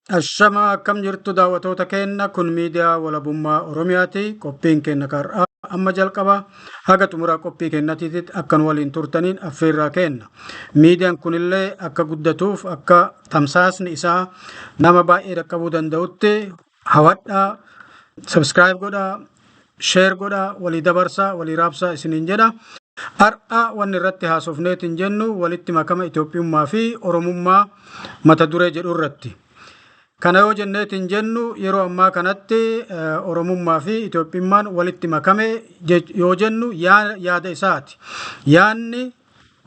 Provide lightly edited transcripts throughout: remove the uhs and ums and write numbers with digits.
Ashama, akkam jirtu daawwattoota keenya? Kun miidiyaa Walabummaa Oromiyaati. Qophiin keenya har'aa amma jalqaba. Haga xumura qophii keenyatiitti akkan waliin turtaniin affeerraa kenna. Miidiyaan kunillee akka guddatuuf, akka tamsaasni isaa nama baay'ee dhaqqabuu danda'utti hawadhaa, subscribe godhaa, share godhaa, walii dabarsaa, walii raabsaa isiniin jedha. Har'a wanni irratti haasofneetiin jennu walitti makama Itoophiyummaa fi Oromummaa mata duree jedhu irratti. Kana yoo jenneetiin jennu, yeroo ammaa kanatti Oromummaa fi Itoophiyummaan walitti makame yoo jennu yaada isaati. Yaanni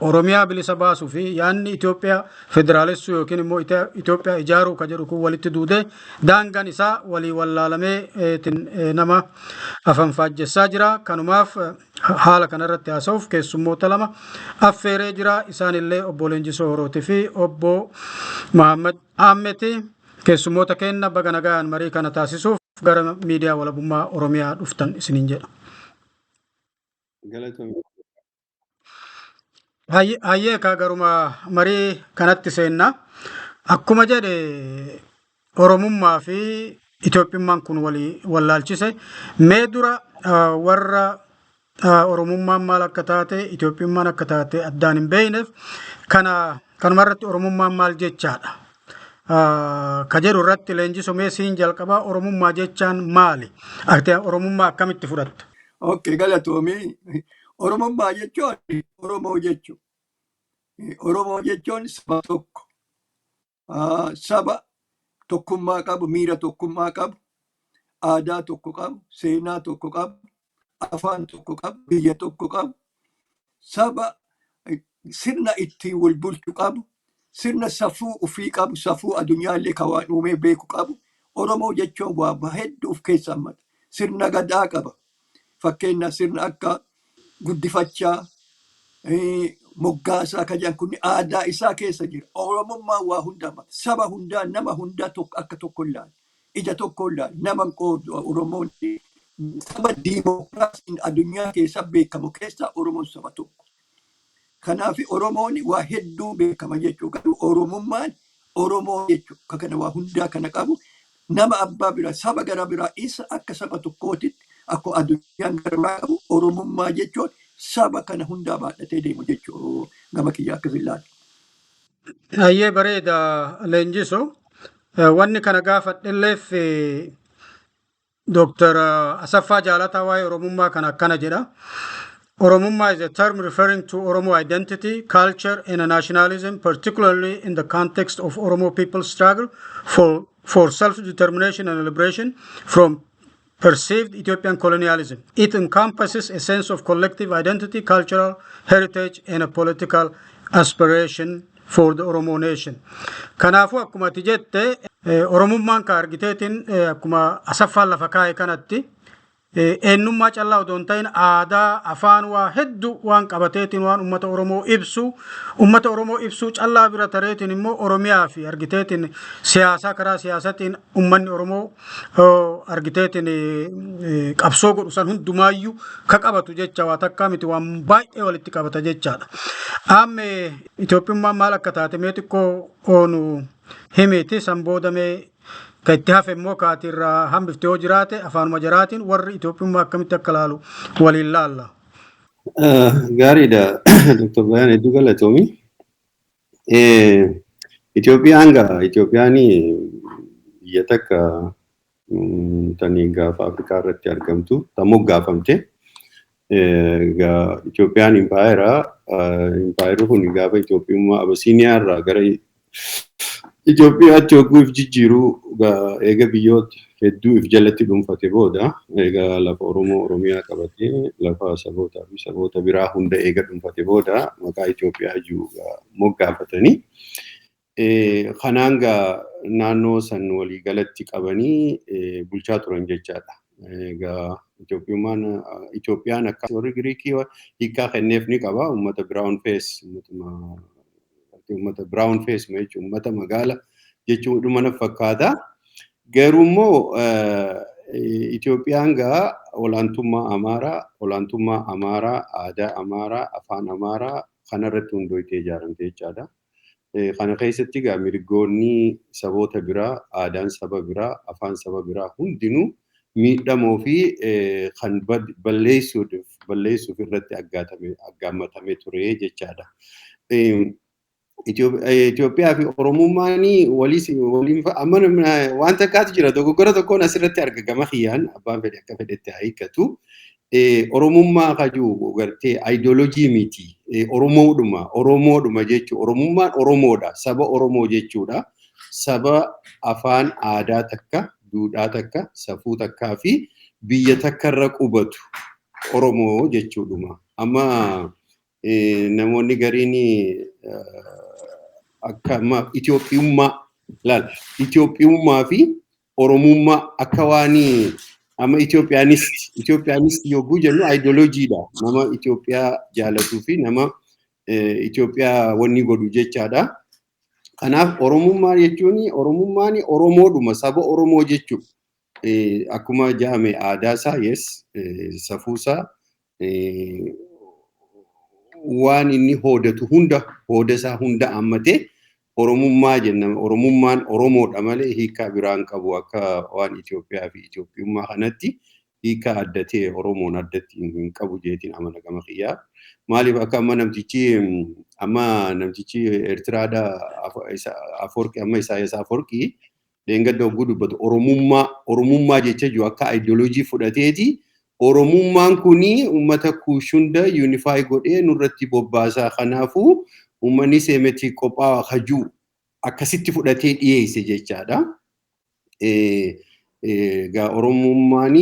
Oromiyaa bilisa baasuu fi yaanni Itoophiyaa federaalessuu yookiin immoo Itoophiyaa ijaaruu ka jedhu kun walitti duudee daangaan isaa walii wallaalamee nama afanfaajjessaa jira. Kanumaaf haala kanarratti haasa'uuf keessummoota lama affeeree jira. Isaanillee obbo Leenjisoo Horootii fi obbo Mahammad Ahmeti. Keessummoota keenya, baga nagaan marii kana taasisuuf gara miidiyaa Walabummaa Oromiyaa dhuftan isiniin jedha. Galatoomii. Hayyee, kaa garuma marii kanatti seenna. Akkuma jedhe, Oromummaa fi Itoophiyummaan kun walii wallaalchise. Mee dura warra Oromummaan maal akka taate, Itoophiyummaan akka taate addaan hin beekneef, kana kanuma irratti Oromummaan maal jechaadha? Ka jedhu irratti, Leenjisoo, mee siin jalqabaa. Oromummaa jechaan maali? Ati Oromummaa akkamitti fudhatta? Okay, galatoomii. Oromummaa jechuun Oromoo jechuudha. Oromoo jechuun saba tokko. Saba tokkummaa qabu, miira tokkummaa qabu, aadaa tokko qabu, seenaa tokko qabu, afaan tokko qabu, biyya tokko qabu, saba sirna ittiin wal bulchu qabu, sirna safuu ofii qabu, safuu addunyaallee kan waan uumee beeku qabu. Oromoo jechuun waa hedduu of keessa hammata. Sirna gadaa qaba. Fakkeenya, sirna akka guddifachaa, moggaasaa kan jedhan kun aadaa isaa keessa jira. Oromummaan waa hunda hammata. Saba hundaa, nama hundaa tokko akka tokko ilaala. Ija tokko ilaala. Nama hin qoodu Oromoon. Saba diimokiraasiin addunyaa keessa beekamu keessaa Oromoon saba tokko. Kanaaf Oromoon waa hedduu beekama jechuudha. Garuu Oromummaan Oromoo jechuudha. Ka kana waa hundaa kana qabu, nama abbaa biraa, saba gara biraa isa akka saba tokkootitti akka addunyaan gara biraa qabu. Oromummaa jechuun saba kana hundaa baadhatee deemu jechuudha. Gama kiyya akkas ilaala. Hayyee, bareeda Leenjiso. Wanni kana gaafadhelleef Dr. Asaffaa Jaalataa waa'ee Oromummaa kana akkana jedha. "Oromummaa is a term referring to Oromo identity, culture, and nationalism, particularly in the context of Oromo people's struggle for self-determination and liberation from perceived Ethiopian colonialism. It encompasses a sense of collective identity, cultural heritage, and a political aspiration for the Oromo nation." Kanaafuu akkuma ati jette, Oromummaan ka argiteetiin akkuma Asaffaan lafa kaa'e kanatti eenyummaa callaa odoo hin ta'in aadaa, afaan, waa hedduu waan qabateetiin waan uummata Oromoo ibsu, uummata Oromoo ibsuu callaa bira tareetiin immoo Oromiyaa fi argiteetiin siyaasaa, karaa siyaasatiin uummanni Oromoo argiteetiin qabsoo godhu san hundumaayyuu ka qabatu jecha. Waa takkaa miti, waan baay'ee walitti qabata jechaadha. Amme Itoophiyummaan maal akka taate mee xiqqoo oonu himiti. San booda mee ka itti hafe immoo kaati irraa hambifte yoo jiraate, afaanuma jaraatiin warri Itoophiyummaa akkamitti akka laalu waliin laalla. Gaariidha. Dr. Bayaan, hedduu galatoomi. Itoophiyaan gaa, Itoophiyaan biyya takka tanii gaafa Afrikaa irratti argamtu ta moggaafamte. Itoophiyaan impaayera. Impaayerri kun gaafa Itoophiyummaa Abasiiniyaa irraa gara Itoophiyaatti yogguu if jijjiiru, eega biyyoota hedduu if jalatti dhuunfate booda, eega lafa Oromoo Oromiyaa qabatee, lafa sabootaa fi saboota biraa hunda eega dhuunfate booda maqaa Itoophiyaa jiru moggaafatanii. Kanaan gaa naannoo san waliigalatti qabanii bulchaa turan jechaadha. Egaa Itoophiyummaan, Itoophiyaan akka warri Giriikii hiikkaa kenneef ni qaba. Uummata brown face, uummata brown face jechuun uummata magaala jechuudhuma na fakkaata. Garuu immoo Itoophiyaan gaa olaantummaa Amaaraa, aadaa Amaaraa, afaan Amaaraa kanarratti hundooytee ijaaramte jechaadha. Kana keessatti egaa mirgoonni saboota biraa, aadaan saba biraa, afaan saba biraa hundinuu miidhamoo fi kan balleessuuf irratti aggaammatamee ture jechaadha. Itoophiyaa fi Oromummaan waliin amma waan takkaatu jira, dogoggora tokkoon asirratti arga. Gama kiyyaan abbaan fedhe akka fedhetti haa hiikkatu. Oromummaa kajuu gartee ayidooloojii miti. Oromoodhuma, Oromoodhuma jechuudha. Oromummaan Oromoodha. Saba Oromoo jechuudha. Saba afaan aadaa takka, duudhaa takka, safuu takkaa fi biyya takka irra qubatu Oromoo jechuudhuma. Amma namoonni gariin akka amma Itoophiyummaa laal, Itoophiyummaa fi Oromummaa akka waan amma Ethiopianist yogguu jennu ayidooloojiidha. Nama Itoophiyaa jaalatuu fi nama Itoophiyaa wanni godhu jechaadha. Kanaaf Oromummaa jechuun Oromummaan Oromoodhuma, saba Oromoo jechuudha. Akkuma jedhame aadaa isaa, yes, safuusaa, waan inni hoodatu hunda, hooda isaa hunda hammatee Oromummaa jenna. Oromummaan Oromoodha malee hiikaa biraan qabu. Akka waan Itoophiyaa fi Itoophiyummaa kanatti hiikaa adda ta'e Oromoon addatti hin qabu jeetiin amana gama kiyyaa. Maaliif akka amma namtichi Eertiraadha Aforqii, amma Isaayyaas Aforqii dheengadda hogguu dubbatu Oromummaa jecha jiru akka ayidooloojii fudhateeti. Oromummaan kuni uummata Kuush hunda unify godhee nurratti bobbaasaa, kanaafuu uummanni Seemetii qophaa'aa hajuu akkasitti fudhatee dhiyeesse jechaadha. Egaa Oromummaan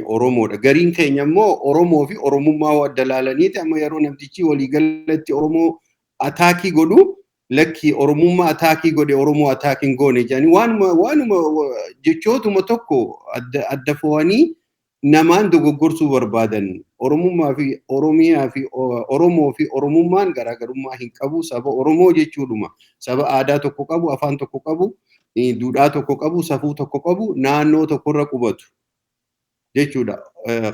Oromoodha. Gariin keenya immoo Oromoo fi Oromummaa adda laalaniiti amma yeroo namtichi waliigalatti Oromoo attack godhu, lakki, Oromummaa attack godhe, Oromoo attack hin goone jedhanii waanuma jechootuma tokko adda adda fo'anii namaan dogoggorsuu barbaadan. Oromummaa fi Oromiyaa fi Oromoo fi Oromummaan garaagarummaa hin qabu. Saba Oromoo jechuudhuma. Saba aadaa tokko qabu, afaan tokko qabu, duudhaa tokko qabu, safuu tokko qabu, naannoo tokkorra qubatu jechuudha.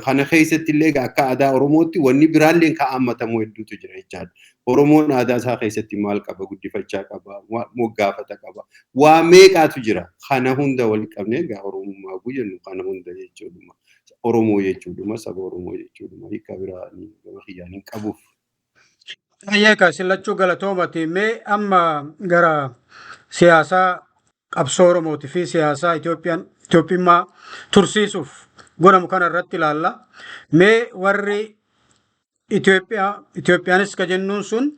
Kana keessatti illee akka aadaa Oromootti wanni biraallee kan hammatamu hedduutu jira jechaadha. Oromoon aadaa isaa keessatti maal qaba? Guddifachaa qaba, moggaafata qaba. Waa meeqaatu jira? Kana hunda wal qabnee egaa Oromummaa jennu kana hunda jechuudha. Oromoo jechuudhuma, saba Oromoo jechuudhuma, hiika biraa gama kiyyaan hin qabuuf. Ayyeeka sillachuu galatoomati. Mee amma gara siyaasaa qabsoo Oromootii fi siyaasaa Itoophiyaan Itoophiyummaa tursiisuuf godhamu kana irratti ilaalla. Mee warri Itoophiyaa Itoophiyaanis ka jennuun sun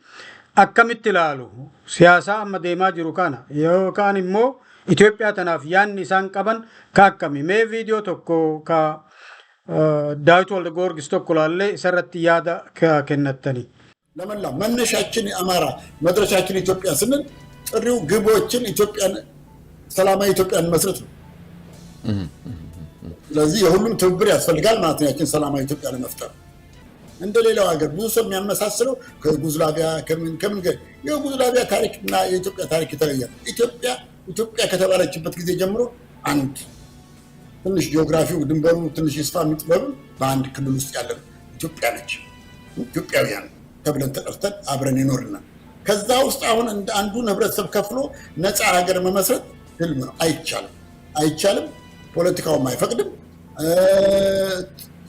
akkamitti ilaalu siyaasaa amma deemaa jiru kana, yookaan immoo Itoophiyaa tanaaf yaanni isaan qaban ka akkami? Mee viidiyoo tokko ka Daawit Walda Goorgis tokko ilaallee isarratti yaada kennattani. ለመላ መነሻችን አማራ መድረሻችን ኢትዮጵያ ስንል ጥሪው ግቦችን ኢትዮጵያን ሰላማዊ ኢትዮጵያን መስረት ነው። ስለዚህ የሁሉም ትብብር ያስፈልጋል ማለት ነው። ያችን ሰላማዊ ኢትዮጵያ ለመፍጠር እንደ ሌላው ሀገር ብዙ ሰው የሚያመሳስለው ከዩጎዝላቪያ ከምን ከምን ጋር፣ የዩጎዝላቪያ ታሪክ እና የኢትዮጵያ ታሪክ የተለየ ነው። ኢትዮጵያ ኢትዮጵያ ከተባለችበት ጊዜ ጀምሮ አንድ ትንሽ ጂኦግራፊው ድንበሩ ትንሽ ይስፋ የሚጥበብም በአንድ ክልል ውስጥ ያለ ኢትዮጵያ ነች። ኢትዮጵያውያን ተብለን ተጠርተን አብረን ይኖርናል። ከዛ ውስጥ አሁን እንደ አንዱን ህብረተሰብ ከፍሎ ነፃ ሀገር መመስረት ህልም ነው። አይቻልም፣ አይቻልም። ፖለቲካውም አይፈቅድም፣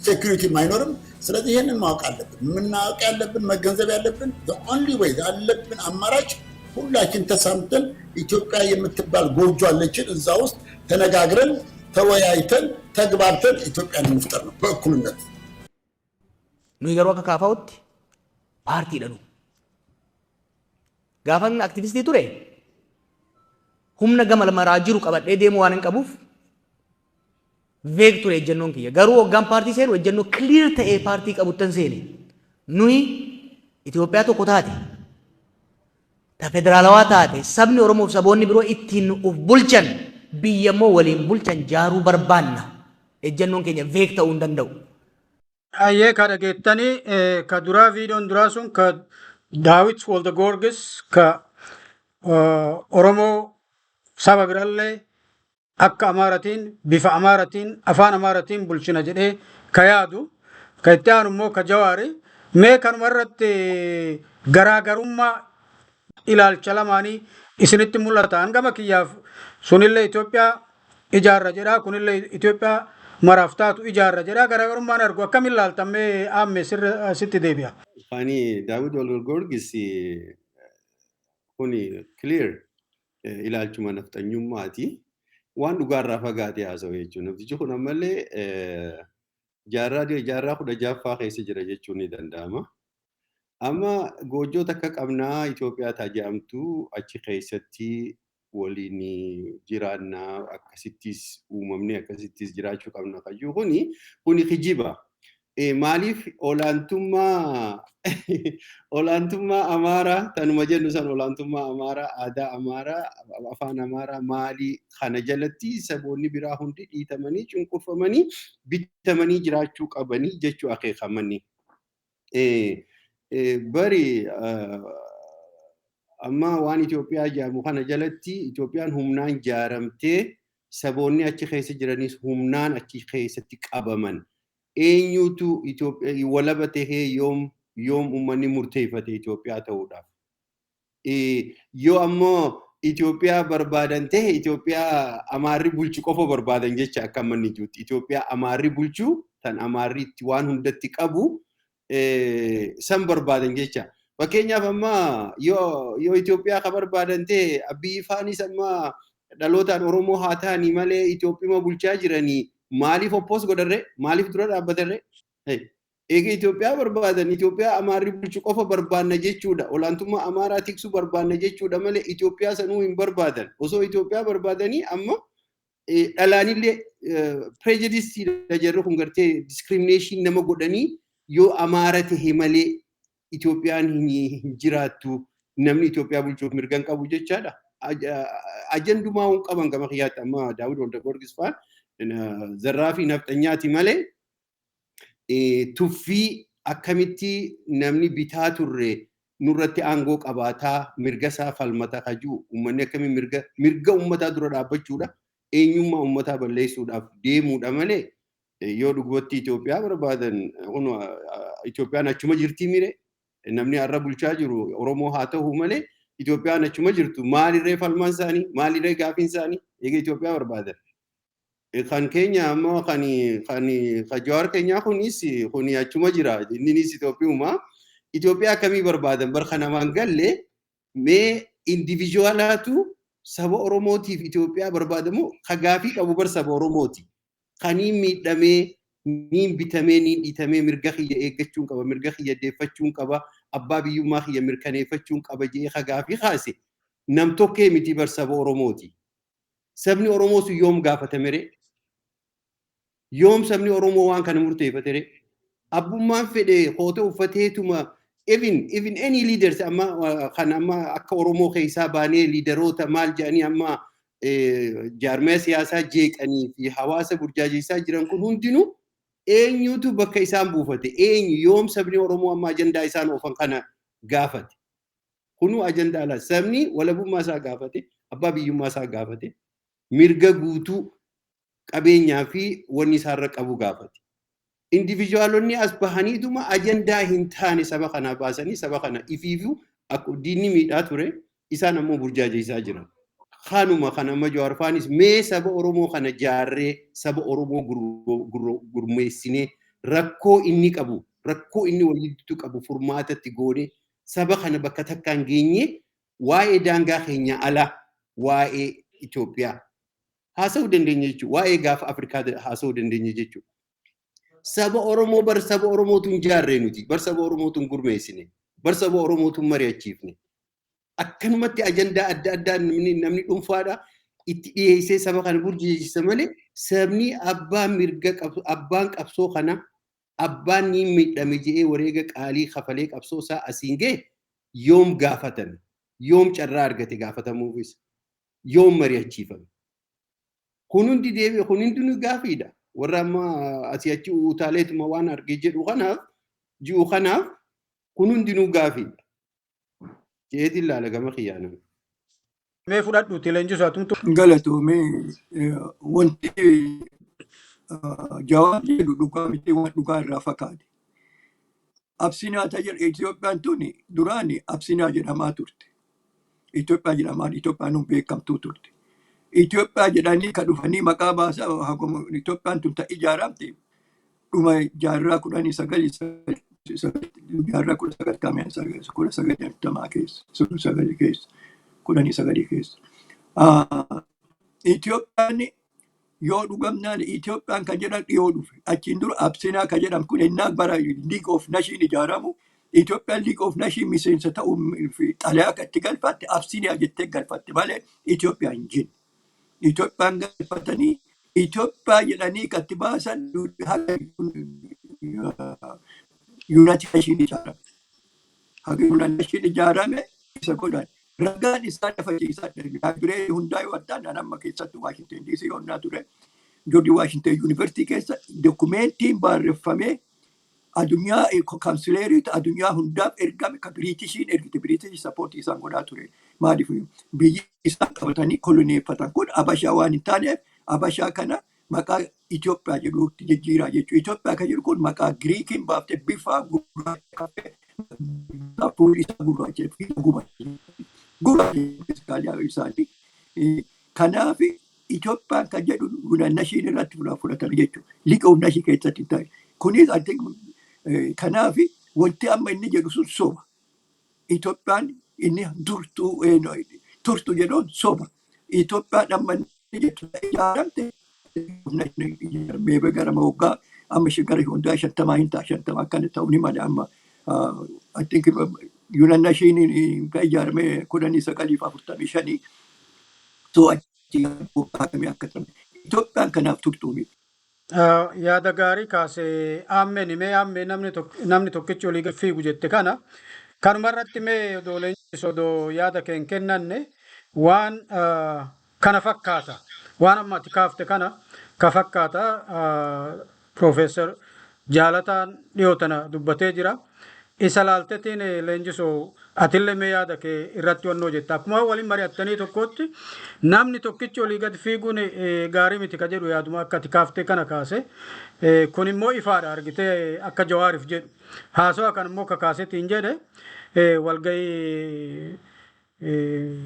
security ም አይኖርም። ስለዚህ ይህንን ማወቅ አለብን። የምናውቅ ያለብን፣ መገንዘብ ያለብን only way ያለብን አማራጭ ሁላችን ተሳምተን ኢትዮጵያ የምትባል ጎጆ አለችን። እዛ ውስጥ ተነጋግረን፣ ተወያይተን፣ ተግባብተን ኢትዮጵያን እንፍጠር ነው በእኩልነት። Nuyi garuu akka kaafaa'utti paartiidha nu. Gaafan aktivistii ture humna gama maraa jiru qabadhee deemuu waan hin qabuuf vague ture ejjennoon kiyya. Garuu hoggaan paartii seenu ejjennoo clear ta'ee paartii qabuttan seene. Nuyi Itoophiyaa tokko taate, ta federaalawaa taate, sabni Oromoo fi saboonni biroo ittiin uf bulchan, biyya immoo waliin bulchan jaaruu barbaanna. Ejjennoon keenya vague ta'uu hin danda'u. Ayyee, ka dhageettanii ka duraa, viidiyoon duraa sun ka Daawit Wolde Goorgis ka Oromoo saba birallee akka Amaaratiin, bifa Amaaratiin, afaan Amaaratiin bulchina jedhee ka yaadu, ka itti aanu immoo ka Jawaari. Mee kanuma irratti garaagarummaa ilaalcha lamaanii isinitti mul'ata? Hangama kiyyaaf sunillee Itoophiyaa ijaarra jedha, kunillee Itoophiyaa maraaf taatu ijaarra jedha. Garaagarummaan argu akkamiin ilaaltamee aamme sirra sitti deebi'a. Ani Daawit Wolde kuni clear ilaalchuma nafxanyummaati. Waan dhugaarraa fagaatee haasa'u jechuudha. Namtichi kun ammallee jaarraa 16ffaa keessa jira jechuun ni danda'ama. Amma goojjoo takka qabnaa, Itoophiyaa tajaajamtu, achi keessatti waliin jiraannaa, akkasittis uumamne, akkasittis jiraachuu qabna kayyuu kuni kijiba. Maaliif olaantummaa Amaaraa tanuma jennu san, olaantummaa Amaaraa, aadaa Amaaraa, afaan Amaaraa maalii kana jalatti saboonni biraa hundi dhiitamanii, cunqurfamanii, bitamanii jiraachuu qabanii jechuu akeekamanii. Bari amma waan Itoophiyaa jedhamu kana jalatti Itoophiyaan humnaan jaaramtee, saboonni achi keessa jiranis humnaan achi keessatti qabaman. Eenyutu walaba tahee, yoom uummanni murteeffate Itoophiyaa ta'uudhaaf? Yoo ammoo Itoophiyaa barbaadan ta'e, Itoophiyaa Amaarri bulchu qofa barbaadan jecha akka manni jirutti. Itoophiyaa Amaarri bulchu, tan Amaarri itti waan hundatti qabu san barbaadan jecha. Fakkeenyaaf amma yoo Itoophiyaa ka barbaadan ta'e, Abiyyi faanis amma dhalootaan Oromoo haa ta'anii malee Itoophiyaa bulchaa jiranii, maaliif oppose godharre? Maaliif dura dhaabbatarre? Eega Itoophiyaa barbaadan, Itoophiyaa Amaarri bulchu qofa barbaanna jechuudha. Olaantummaa Amaaraa tiksuu barbaanna jechuudha malee Itoophiyaa sanuu hin barbaadan. Osoo Itoophiyaa barbaadanii amma dhalaanillee prejudice jarri kun gartee discrimination nama godhanii, yoo Amaara tahe malee Itoophiyaan hin jiraattu, namni Itoophiyaa bulchuuf mirga hin qabu jechaadha. Ajandumaa hin qaban gama kiyyaatti. Amma Daawud Walda Goorgis fa'aan zarraa fi nafxanyaati malee tuffii akkamitti namni bitaa turre nurratti aangoo qabaataa, mirga isaa falmata kajuu, uummanni akkamiin mirga uummataa dura dhaabbachuudha, eenyummaa uummataa balleessuudhaaf deemuudha malee, yoo dhugumatti Itoophiyaa barbaadan kun Itoophiyaan achuma jirtii mire? Namni har'a bulchaa jiru Oromoo haa ta'u malee Itoophiyaan achuma jirtu. Maalirree falmaan isaanii? Maalirree gaafiin isaanii eega Itoophiyaa barbaadan? Kan keenya ammoo kan Jawaar keenyaa kunis kuni achuma jira, inninis Itoophiyuma. Itoophiyaa akkamii barbaadan bar namaan galle. Mee individualaatu saba Oromootiif Itoophiyaa barbaadamu ka gaafii qabu bar saba Oromooti. Kaniin miidhamee, niin bitamee, niin dhiitamee, mirga kiyya eeggachuun qaba, mirga kiyya deeffachuun qaba, abbaa biyyummaa kiyya mirkaneeffachuun qaba jedhee ka gaafii kaase nam tokkee miti bar, saba Oromooti. Sabni Oromoo sun yoom gaafatame ree? Yoom sabni Oromoo waan kana murteeffate ree? Abbummaan fedhe koota uffateetuma even any leaders amma kan amma akka Oromoo keessaa baanee leaderoota maal jedhanii amma jaarmaya siyaasaa jeeqanii fi hawaasa burjaajessaa jiran kun hundinuu eenyutu bakka isaan buufate? Eenyu, yoom sabni Oromoo amma ajandaa isaan oofan kana gaafate? Kunuu ajandaa alaa. Sabni walabummaa isaa gaafate, abbaa biyyummaa isaa gaafate, mirga guutuu qabeenyaa fi wanni isaarra qabu gaafate. Individualonni as bahaniituma ajandaa hin taane saba kanaa baasanii, saba kana ifiifuu akka diinni miidhaa ture isaan ammoo burjaajessaa jiran. Kanuma kan amma Jawaar faanis mee saba Oromoo kana jaarree, saba Oromoo gurmeessinee, rakkoo inni qabu, rakkoo inni walitti qabu furmaatatti goone, saba kana bakka takkaan geenye, waa'ee daangaa keenya alaa, waa'ee Itoophiyaa haasa'uu dandeenya jechuudha. Waa'ee gaafa Afrikaa haasa'uu dandeenya jechuudha. Saba Oromoo bar saba Oromootu hin jaarree nuti, bar saba Oromootu hin gurmeessine, bar saba Oromootu hin mari'achiifne. Akkanumatti ajandaa adda addaa namni dhuunfaadha itti dhiyeessee saba kana burjaajessa malee, sabni abbaan mirga qabsu, abbaan qabsoo kana, abbaan ni miidhame jedhee wareega qaalii kafalee qabsoo isaa asiin ga'e yoom gaafatame? Yoom carraa argate gaafatamuufis? Yoom mari'achiifame? Kun hundi deebi'e, kun hundinuu gaafiidha. Warra amma asii achi utaaleetuma waan argee jedhu kanaaf ji'u kanaaf kun hundinuu gaafiidha. Jeetiin ilaala gama kiyyaanaan. Mee fudhadhuuti leenjisaa tumtu. Galatoomee, wanti Jawaar jedhu dhugaa miti, waan dhugaa irraa fakkaate. Absinaa ta jedhu, Itoophiyaan tuni duraani Absinaa jedhamaa turte. Itoophiyaa jedhamaan Itoophiyaan hun beekamtuu turte. Itoophiyaa jedhanii kan dhufanii maqaa baasaa haguma Itoophiyaan tun ta ijaaramte dhuma jaarraa 19, jaarraa 19 1950 keessa, 19 keessa, 19 keessa. Itoophiyaan yoo dhugamnaan Itoophiyaan kan jedhan dhiyoo dhufe. Achiin dura Absinaa kan jedhamu kun ennaa bara League of Nation ijaaramu, Itoophiyaan League of Nation miseensa ta'uu fi xalayaa akka itti galfatte Absiniyaa jettee galfatte malee Itoophiyaa hin jenne. Itoophiyaan galfatanii Itoophiyaa jedhanii kan itti baasan haga United Nation ijaarame. Haga United Nation ijaarame isa godhan. Ragaan isaa lafa ciisaa, library hundaa yoo addaan, an amma keessattuu Washington DC yoonnaa ture, George Washington University keessa dokumentiin barreeffamee addunyaa kaansileeriitu addunyaa hundaaf ergame, ka Biriitishiin ergite, Biriitish support isaan godhaa ture. Maaliif biyyi isaan qabatanii koloneeffatan kun Abashaa waan hin taaneef, Abashaa kana maqaa Itoophiyaa jedhutti jijjiiraa jechuudha. Itoophiyaa kan jedhu kun maqaa Giriikiin baaftee, bifa gurraacha, fuulli isaa gurraacha fi gurraacha isaanii. Kanaaf Itoophiyaan kan jedhu Nation irratti fudhatame jechuudha. League of Nation keessatti ta'e. Kunis I think kanaaf wanti amma inni jedhu sun soba. Itoophiyaan inni durtuu turtu jedhuun soba. Itoophiyaan amma inni jettu ijaaramte gara waggaa amma gara hundaa 50 hin ta'a, 50 akkana ta'uu ni mala. Amma I think United Nation kan ijaarame 1945, so achi waggaa akka ta'e Itoophiyaan kanaaf turtuu miti. Yaada gaarii kaasee aammeen. Mee aammee, namni tokkichi olii gad fiigu jette kana kanuma irratti, mee odoo leenjis odoo yaada kee hin kennanne, waan kana fakkaata, waan amma ati kaafte kana ka fakkaata Piroofeesar Jaalataan dhiyoo tana dubbatee jira. Isa laaltetiin leenjisoo, atillee mee yaada kee irratti wannoo jetta. Akkuma waliin mari'attanii tokkotti, namni tokkichi olii gad fiiguun gaarii miti ka jedhu yaaduma akka ati kaaftee kana kaase. Kun immoo ifaadha, argitee, akka Jawaariif jedhu. Haasawa kan immoo kakaasetiin jedhe walgahii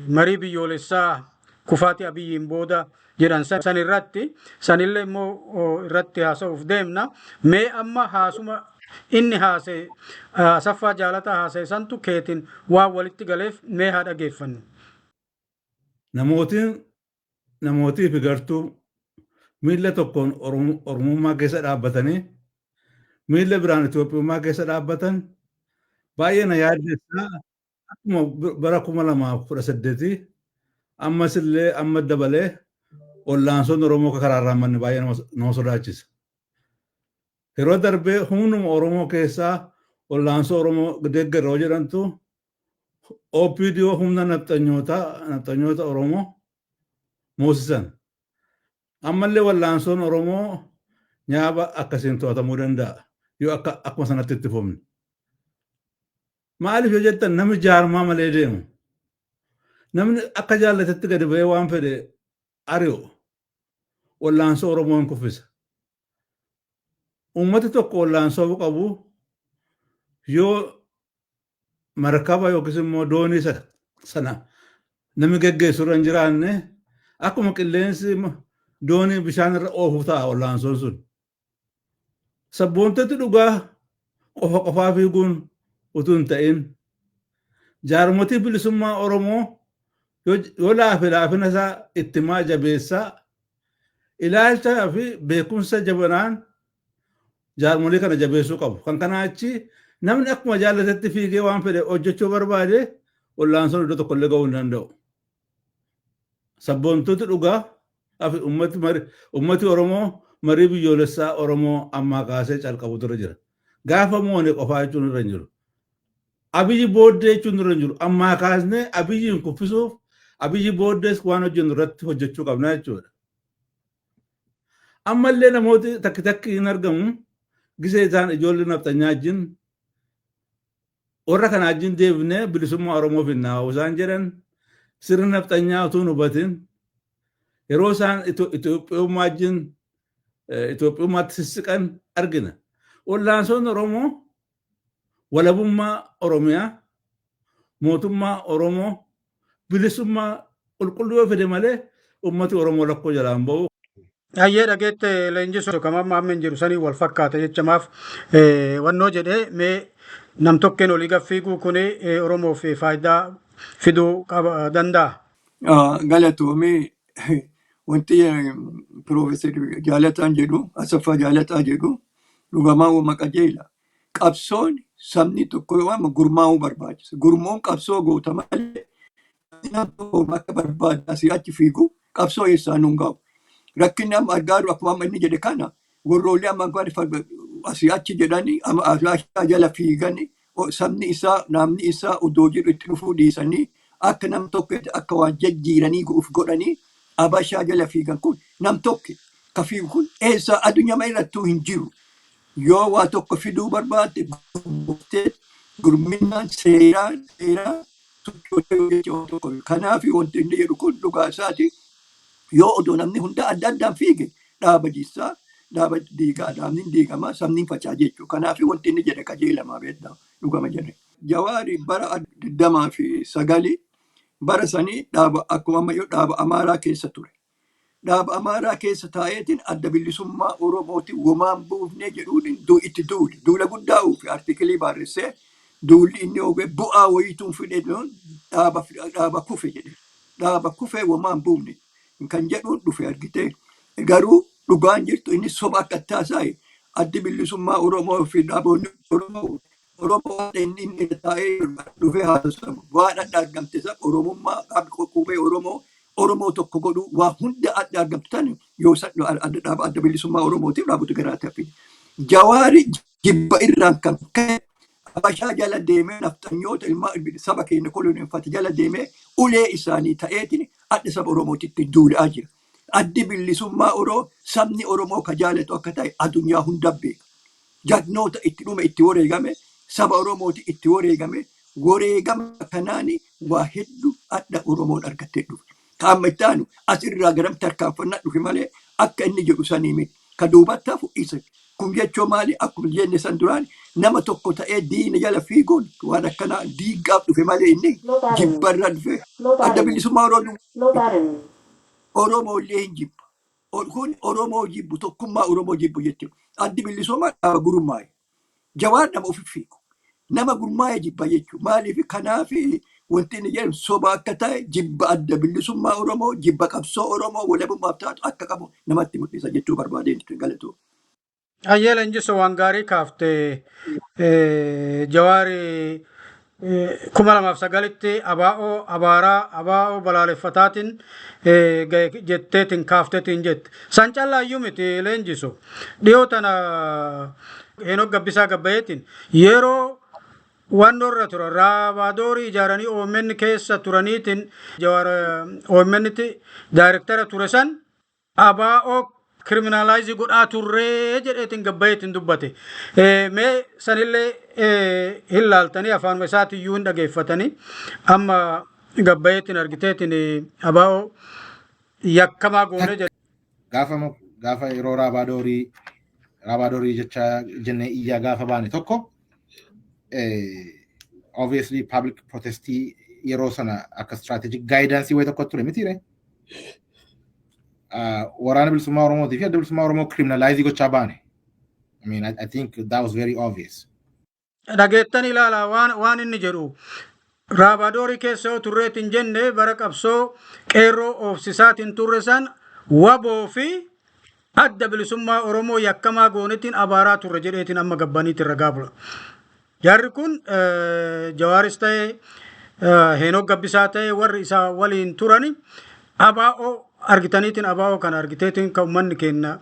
marii biyyoolessaa kufaatii Abiyyiin booda jedhan san irratti, sanillee immoo irratti haasa'uuf deemna. Mee amma haasuma inni haasa'e, Asaffaa Jaalataa haasa'e santu keetiin waan walitti galeef, mee haa dhageeffannu. Namootiin namootii fi gartuu miilla tokkoon Oromummaa keessa dhaabbatanii miilla biraan Itoophiyummaa keessa dhaabbatan baay'ee na yaaddessaa. Akkuma bara 2018 ammas illee amma dabalee ollaansoon Oromoo karaa irraa manni baay'ee nama sodaachisa. Yeroo darbee humnuma Oromoo keessaa ollaansoo Oromoo deeggarra yoo jedhamtu, OPDO humna nafxanyoota Oromoo moosisan. Ammallee wallaansoon Oromoo nyaaba akkasiin to'atamuu danda'a yoo akka akkuma sanatti itti fufne. Maaliif yoo jettan, namni jaarmaa malee deemu, namni akka jaallatetti gadi ba'ee waan fedhe ari'u, wallaansoo Oromoo hin kuffisa. Uummati tokko wallaansoo qabu yoo markaba yookiis immoo doonii sana namni geggeessu irra hin jiraanne, akkuma qilleensi doonii bishaan irra oofu ta'a wallaansoon sun. Sabboontoti dhugaa qofa qofaa fiiguun utuu hin ta'in, jaarmotii bilisummaa Oromoo yoo laafe laafina isaa ittimaa jabeessaa, ilaalchaa fi beekumsa jabanaan jaarmolii kana jabeessuu qabu. Kan kanaa achi namni akkuma jaallatetti fiigee waan fedhe hojjechuu barbaade, wallaansoon iddoo tokkollee ga'uu hin danda'u. Sabboontoti dhugaa fi ummati Oromoo marii biyyoolessaa Oromoo ammaa kaasee calqabu dura jira. Gaafa moone qofaa jechuun irra hin jiru. Abiyyi booddee jechuun irra hin jiru. Ammaa kaasnee Abiyyiin kuffisuuf, Abiyyi booddees waan hojjennu irratti hojjechuu qabna jechuudha. Ammallee namooti takki takki hin argamu. Gisee isaan ijoollee nafxanyaa wajjin, warra kana wajjin deebinee bilisummaa Oromoo finnaa isaan jedhan, sirna nafxanyaa utuu hin hubatin yeroo isaan Itoophiyummaa wajjin Itoophiyummaatti sissiqan argina. Wallaansoon Oromoo walabummaa Oromiyaa, mootummaa Oromoo, Bilisummaa qulqulluu yoo fide malee ummati Oromoo rakkoo jalaan ba'u. Hayyee, dhageette leenjisu, kam amma amma hin jiru sanii wal fakkaata jechamaaf wannoo jedhee mee nam tokkeen olii gaffiiguu kuni Oromoof faayidaa fiduu qaba danda'a. Galatoomii. Wanti Piroofeesar Jaalataan jedhu, Asaffaa Jaalataa jedhu, dhugamaa wama qajeela. Qabsoon sabni tokko yoo amma gurmaa'uu barbaachisa. Gurmuun qabsoo goota malee nam tokko bakka barbaade asii achi fiigu qabsoo eessaan nun ga'u. Rakkinni amma argaa jiru akkuma amma inni jedhe kana, warroollee amma asii achi jedhanii amma asii jala fiiganii, sabni isaa, namni isaa odoo jiru itti dhufuu dhiisanii, akka nam tokko akka waan jajjiiranii uf godhanii abashaa jala fiigan kun, nam tokko ka fiigu kun eessa addunyaa irrattuu hin jiru. Yoo waa tokko fiduu barbaadde, gurmuftee, gurminaan, seeraan seeraan sochootee jecha tokko. Kanaaf wanti inni jedhu kun dhugaa isaati. Yoo odoo namni hunda adda addaan fiige, dhaaba jissaa, dhaaba diigaa, dhaabni hin diigamaa, sabni hin facaa jechuudha. Kanaaf wanti inni jedhe qajeelamaa beektaa, dhugama jedhe. Jawaari bara 29 bara sanii dhaaba akkuma ammayyuu dhaaba Amaaraa keessa ture. Dhaaba Amaaraa keessa taa'eetiin Adda Bilisummaa Oromooti womaan buufnee jedhuun itti duule. Duula guddaa uufe, article barreessee, duulli inni oofe bu'aa wayituun fide, dhaaba kufe jedhe. Dhaaba kufee womaan buufne kan jedhuun dhufe argitee. Garuu dhugaan jirtu inni soba akka taasaa'e, Addi Bilisummaa Oromoo fi dhaaboonni Oromoo, Oromoo inni inni taa'ee dhufee haasamu waan adda argamte isa Oromummaa qubee Oromoo, Oromoo tokko godhu, waa hunda adda argamtu tan yoo adda dhaaba Adda Bilisummaa Oromootiif dhaabota garaa ta'e. Jawaari jibba irraan kan ka'e Habashaa jala deemee, nafxanyoota ilmaa saba keenya koloneeffate jala deemee, ulee isaanii ta'eetiin adda saba Oromootitti duulaa jira. Addi Bilisummaa Oromoo sabni Oromoo ka jaalatu akka ta'e addunyaa hunda beeka. Jagnoota itti dhume, itti wareegame, saba Oromooti itti wareegame, wareegama kanaani waa hedduu adda Oromoon argattee dhufe. Ka amma itti aanu asirraa garam tarkaanfannaa dhufe malee akka inni jedhu sanii miti. Ka duubatti hafu isa. Kun jechuun maali? Akkuma jenne san duraan, nama tokko ta'ee diina jala fiiguun waan akkanaa diigaaf dhufe malee inni jibbarra dhufe. Adda Bilisummaa Oromoo Oromoo illee hin jibba. Kun Oromoo jibbu, tokkummaa Oromoo jibbu jechuudha. Addi Bilisummaa dhaaba gurmaa'e. Jawaar nama ofi fiigu. Nama gurmaa'e jibba jechuudha. Maaliif? Kanaaf wanti inni jedhu soba akka ta'e, jibba Adda Bilisummaa Oromoo, jibba qabsoo Oromoo walabummaaf taatu akka qabu namatti mul'isa jechuu barbaadeen, galatoo. Hayyee leenjisu, waan gaarii kaafte. Jawaari 2009tti abaa'oo abaaraa, abaa'oo balaaleffataatiin jetteetiin kaafteetiin jette. San callaayyuu miti leenjisu. Dhiyoo tana Heenok Gabbisaa Gabbayeetiin yeroo waan irra ture raabaadoorii ijaaranii OMN keessa turaniitiin, Jawaar OMNtti daayirektara ture san, abaa'oo criminalize godhaa turree jedheetiin gabbayeetiin dubbate. Mee sanillee hin laaltanii, afaanuma isaatiyyuu hin dhageeffatanii, amma gabbayeetiin argiteetiin abaa'oo yakkamaa goonee jedhe. Gaafa yeroo raabaadorii jecha jennee iyyaa gaafa baane tokko, obviously public protestii yeroo sana akka strategic guidance wayi tokko ture mitiire. Waraana Bilisummaa Oromootii fi Adda Bilisummaa Oromoo criminalize gochaa baane. I mean, I think that was very obvious. Dhageettan ilaala waan inni jedhu. Raabaadorii keessa yoo turreetiin jenne, bara qabsoo qeerroo oofsisaatiin turre san, waboo fi Adda Bilisummaa Oromoo yakkamaa goonetiin abaaraa turre jedheetiin amma gabbaniitiin ragaa bula. Jarri kun, Jawaaris ta'e, Heenok Gabbisaa ta'e, warri isaa waliin turani, abaa'oo argitaniitiin, abaa'oo kana argiteetiin, kan uummanni keenya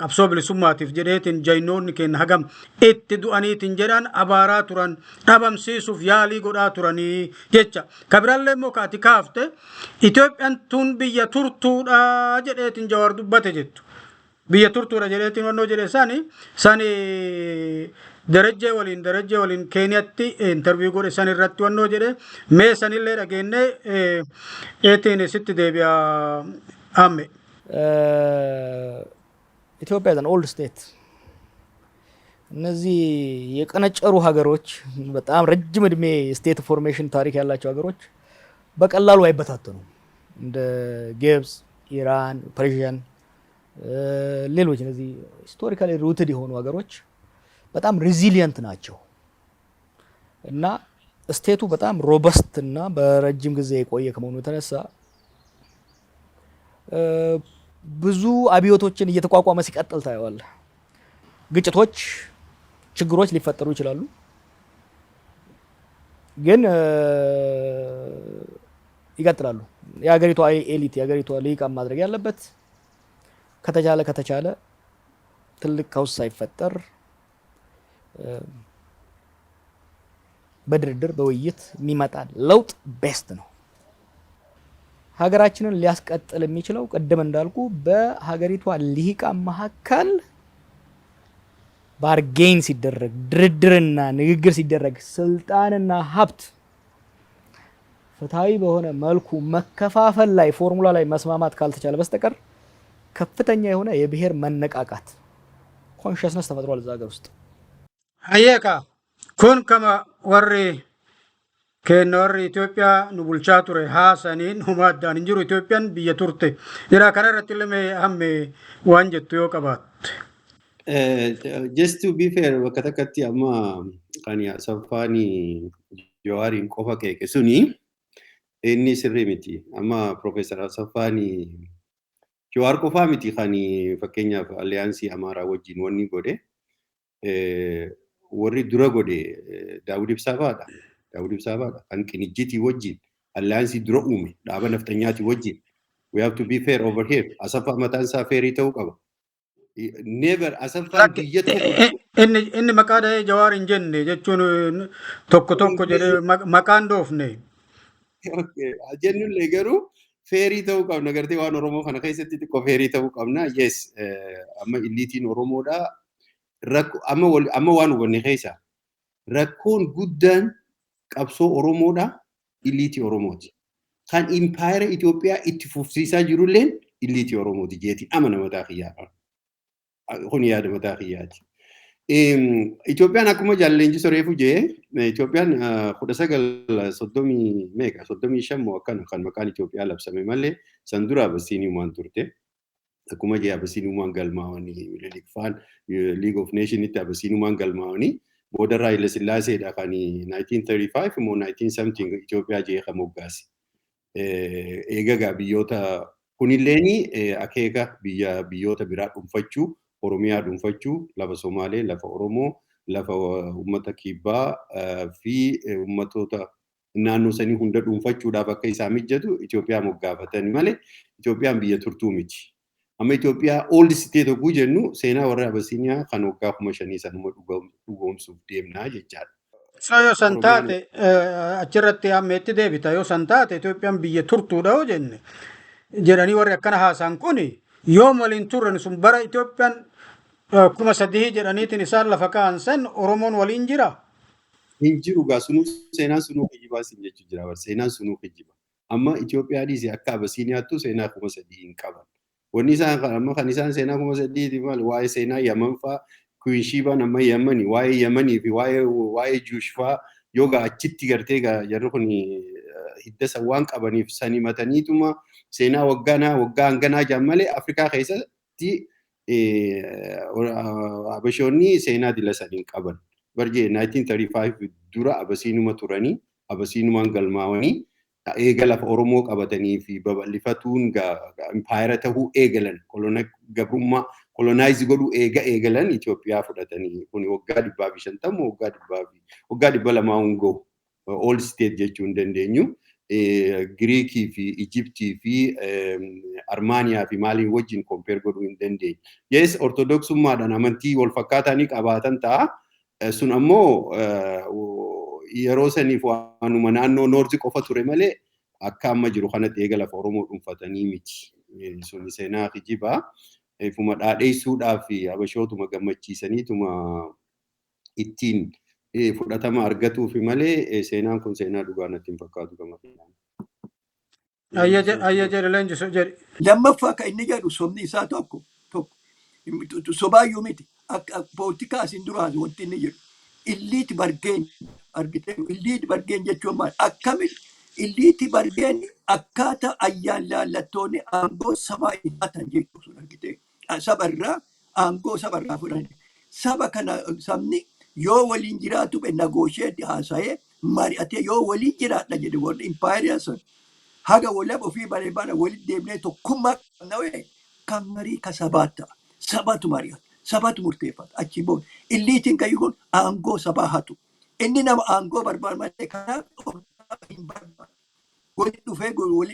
qabsoo bilisummaatiif jedheetiin jaynoonni keenya hagam itti du'aniitiin jedhan abaaraa turan, dhabamsiisuuf yaalii godhaa turanii jecha. Kabirallee immoo ka ati kaafte, Itoophiyaan tun biyya turtuudha jedheetiin Jawaar dubbate jettu. Biyya turtuudha jedheetiin wannoo jedhe sani Darajjee waliin Keeniyatti interview godhe san irratti wannoo jedhe, mee sanillee dhageenne eetiin sitti deebi'a amme. Ethiopia is an old state. እነዚህ የቀነጨሩ ሀገሮች፣ በጣም ረጅም እድሜ state formation ታሪክ ያላቸው ሀገሮች በቀላሉ አይበታተኑም። እንደ ግብፅ፣ ኢራን፣ Persian፣ ሌሎች እነዚህ historically rooted የሆኑ ሀገሮች በጣም resilient ናቸው እና state ኡ በጣም robust እና በረጅም ጊዜ የቆየ ከመሆኑ የተነሳ ብዙ አብዮቶችን እየተቋቋመ ሲቀጥል ታየዋለህ። ግጭቶች፣ ችግሮች ሊፈጠሩ ይችላሉ፣ ግን ይቀጥላሉ። የሀገሪቷ elite፣ የሀገሪቷ ልሂቃን ማድረግ ያለበት ከተቻለ ትልቅ chaos ሳይፈጠር በድርድር፣ በውይይት የሚመጣ ለውጥ best ነው። ሀገራችንን ሊያስቀጥል የሚችለው ቅድም እንዳልኩ በሀገሪቷ ልሂቃን መካከል bargain ሲደረግ፣ ድርድርና ንግግር ሲደረግ፣ ስልጣንና ሀብት ፍትሐዊ በሆነ መልኩ መከፋፈል ላይ፣ ፎርሙላ ላይ መስማማት ካልተቻለ በስተቀር ከፍተኛ የሆነ የብሔር መነቃቃት consciousness ተፈጥሯል እዛ ሀገር ውስጥ። Hayyeeka, kun kama warri keenna, warri Itoophiyaa nu bulchaa ture haasaniin huma addaan hin jiru. Itoophiyaan biyya turte jedha. Kana irratti illee hamme waan jettu yoo qabaatte. Just to be fair, bakka takkatti amma kan Asaffaan Jawaariin qofa qeeqe suni inni sirrii miti. Amma Profeesar Asaffaan Jawaar qofaa miti kan fakkeenyaaf alliance Amaaraa wajjin wanni godhe, warri dura godhe Daawud Ibsaa fa'aadha. Daawud Ibsaa fa'aadha. Kan Qinijjitii wajjin alliance dura uume, dhaaba nafxanyaatii wajjin. We have to be fair over here. Asaffaa mataan isaa fair ta'uu qaba. Never Asaffaan biyya tokko Inni maqaa dhahee Jawaar hin jenne jechuun tokko tokko jedhee maqaan dhoofne. Jennullee garuu fair ta'uu qabna, gartee waan Oromoo kana keessatti xiqqoo fair ta'uu qabna. Yes, amma elite iin Oromoodha. Amma waan hubanne keessa rakkoon guddaan qabsoo Oromoodha, elite Oromooti. Kan impaayera Itoophiyaa itti fufsiisaa jirulleen elite Oromooti jeetiin amana mataa kiyyaa. Kun yaada mataa kiyyaati. Itoophiyaan akkuma jaalleenji reefu jee, Itoophiyaan 1930 meeqa, 35 moo akkana kan maqaan Itoophiyaa labsame malee san dura Abasiiniyumaan turte. Akkuma jee Abasiiniyumaan galmaa'anii, Minilik faan League of Nationitti Abasiiniyumaan galmaa'anii, boodarraa Haile Sillaaseedha kan 1935 moo 19 something Itoophiyaa jee kan moggaase. Eegagaa biyyoota kunilleeni akeeka biyya biyyoota biraa dhuunfachuu, Oromiyaa dhuunfachuu, lafa Somaalee, lafa Oromoo, lafa uummata Kibbaa fi uummatoota naannoo sanii hunda dhuunfachuudhaaf akka isaa mijatu Itoophiyaa moggaafatani malee Itoophiyaan biyya turtuu miti. Amma Itoophiyaa old state hogguu jennu seenaa warra Abasiiniyaa kan waggaa 5000 sanuma dhugoomsuuf deemnaa jechaadha. So yoo san taate, achirratti amma itti deebita, yoo san taate Itoophiyaan biyya turtuudha yoo jenne, jedhanii warri akkana haasaan kun yoom waliin turran? Sun bara Itoophiyaan 3000 jedhaniitiin isaan lafa kaa'an san Oromoon waliin jira. Hin jiru gaa, sunuu seenaan sunuu kijibaa sin jechuu jira, seenaan sunuu kijiba. Amma Itoophiyaa dhiise, akka Abasiiniyaattu seenaa 3000 hin qaban. Wanni isaan amma kan isaan seenaa 3000ti maal, waa'ee seenaa Yaman faa, Queen Shebaan amma Yamani, waa'ee Yamanii fi waa'ee Juush faa yoo gaa achitti gartee gaa jarri kun hidda san waan qabaniif sani mataniituma seenaa waggaanaa waggaa hanganaa jaan malee Afrikaa keessatti Habashoonni seenaa dila sanii hin qaban. Barjee 1935 dura Abasiinuma turanii, Abasiinumaan galmaawanii, eega lafa Oromoo qabatanii fi babal'ifatuun impaayera tahuu eegalan, gabrummaa colonize godhuu eega eegalan Itoophiyaa fudhatanii, kun waggaa 150, waggaa dhibbaa fi waggaa 200 hin gahu. Old state jechuu hin dandeenyu. Giriikii fi Ijiptii fi Armaaniyaa fi maaliin wajjin compare godhuu hin dandeenyu. Yes, Ortodoksummaadhaan amantii wal fakkaataa ni qabaatan ta'a. Sun ammoo yeroo saniif waanuma naannoo north qofa ture malee akka amma jiru kanatti eega lafa Oromoo dhuunfatanii miti. Sun seenaa kijibaa. Ifuma dhaadheessuudhaaf fi Habashootuma gammachiisaniituma ittiin fudhatama argatuufi malee seenaan kun seenaa dhugaa natti hin fakkaatu gama kanaan. Ayya, jedhe leenjisu jedhe. Lammaffaa kan inni jedhu sobni isaa tokko tokko sobaayyuu miti. Akka poolitikaa asin duraa wanti inni jedhu elite bargain argite. Elite bargain jechuun maal? Akkamitti Elite bargain akkaataa ayyaan laallattoonni aangoo sabaa hidhatan jechuudha sun argite. Saba irraa aangoo saba irraa fudhan. Saba kana sabni yoo waliin jiraatu negotiate haasa'ee mari'atee yoo waliin jiraadha jedhe, warri impaayerii sun haga walaba ofii baree bara walitti deemnee tokkummaa qabna wee kan marii ka sabaa ta'a. Sabatu mari'ata. Sabatu murteeffata. Achi booda eliteiin kayyuu kun aangoo sabaa hatu. Inni nama aangoo barbaadu malee kanaaf hin barbaadu. Walitti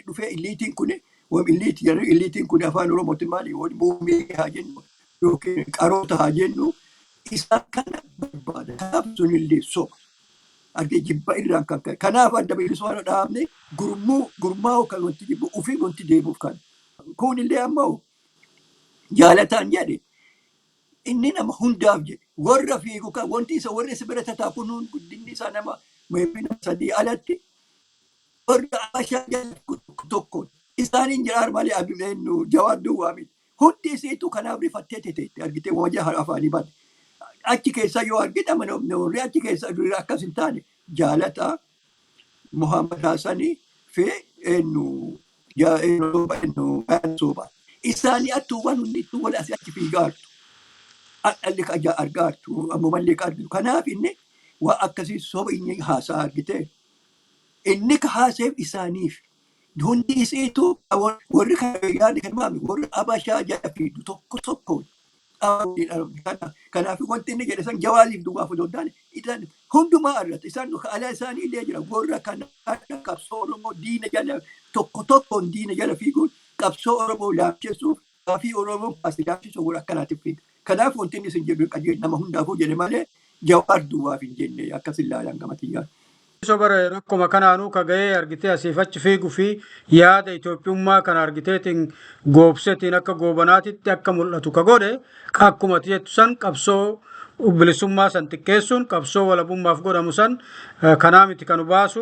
dhufee eliteiin kun, elite jedhanii, eliteiin kun afaan Oromootti maali, muummee haa jennu yookiin qaroota haa jennu, isaan kana barbaada. Kanaaf sunillee soba. Argee jibba irraan kan ka'e. Kanaaf Adda Bilisummaa dhaabne gurmuu gurmaa'u kan wanti jibbu ofii wanti deemuuf kan. Kunillee ammoo jaalataan jedhe, inni nama hundaaf jedhe, warra fiigu kan wanti isa warra isa bira tataa kun guddinni isaa nama maybe nama sadii alatti warra Abashaa jala tokko tokko isaaniin jedhaan malee abileen Jawaar duwwaa miti. Hundi isiitu kanaaf rifattee teteette argitee wajja afaanii bade. Achi keessa yoo argite warri achi keessa akkas hin taane Jaalataa, Muhammad Hassanii fi eenyu eenyu Soobaa. Isaanii attuuwwan hundittuu wal asii achi fiigaartu. Dhalli ka argaartu ammumallee ka argitu. Kanaaf inni waa akkasii soba inni haasaa argitee. Inni ka haaseef isaaniif. Hundi isiitu warri yaada kan maami warri Abashaa jala fiidu tokko tokko. Kanaaf wanti inni jedhe san Jawaariif duwwaaf odoo hin taane isaan hundumaa irratti, isaan alaa isaanii illee jira, warra kana qabsoo Oromoo diina jala tokko tokkoon diina jala fiiguun qabsoo Oromoo laamsessuuf, gaafii Oromoo kaase laamsessuuf warra akkanaatiif fiiga. Kanaaf wanti inni isin jedhu qajeelcha nama hundaafuu jedhe malee Jawaar duwwaaf hin jenne, akkas ilaalan gama kiyyaan. Sobara rakkuma kanaanuu ka ga'ee argitee asiif achi fiiguu fi yaada Itoophiyummaa kana argiteetiin goobsetiin akka goobanaatitti akka mul'atu ka godhe, akkuma ati jettu san, qabsoo bilisummaa san xiqqeessuun, qabsoo walabummaaf godhamu san kanaa miti kan baasu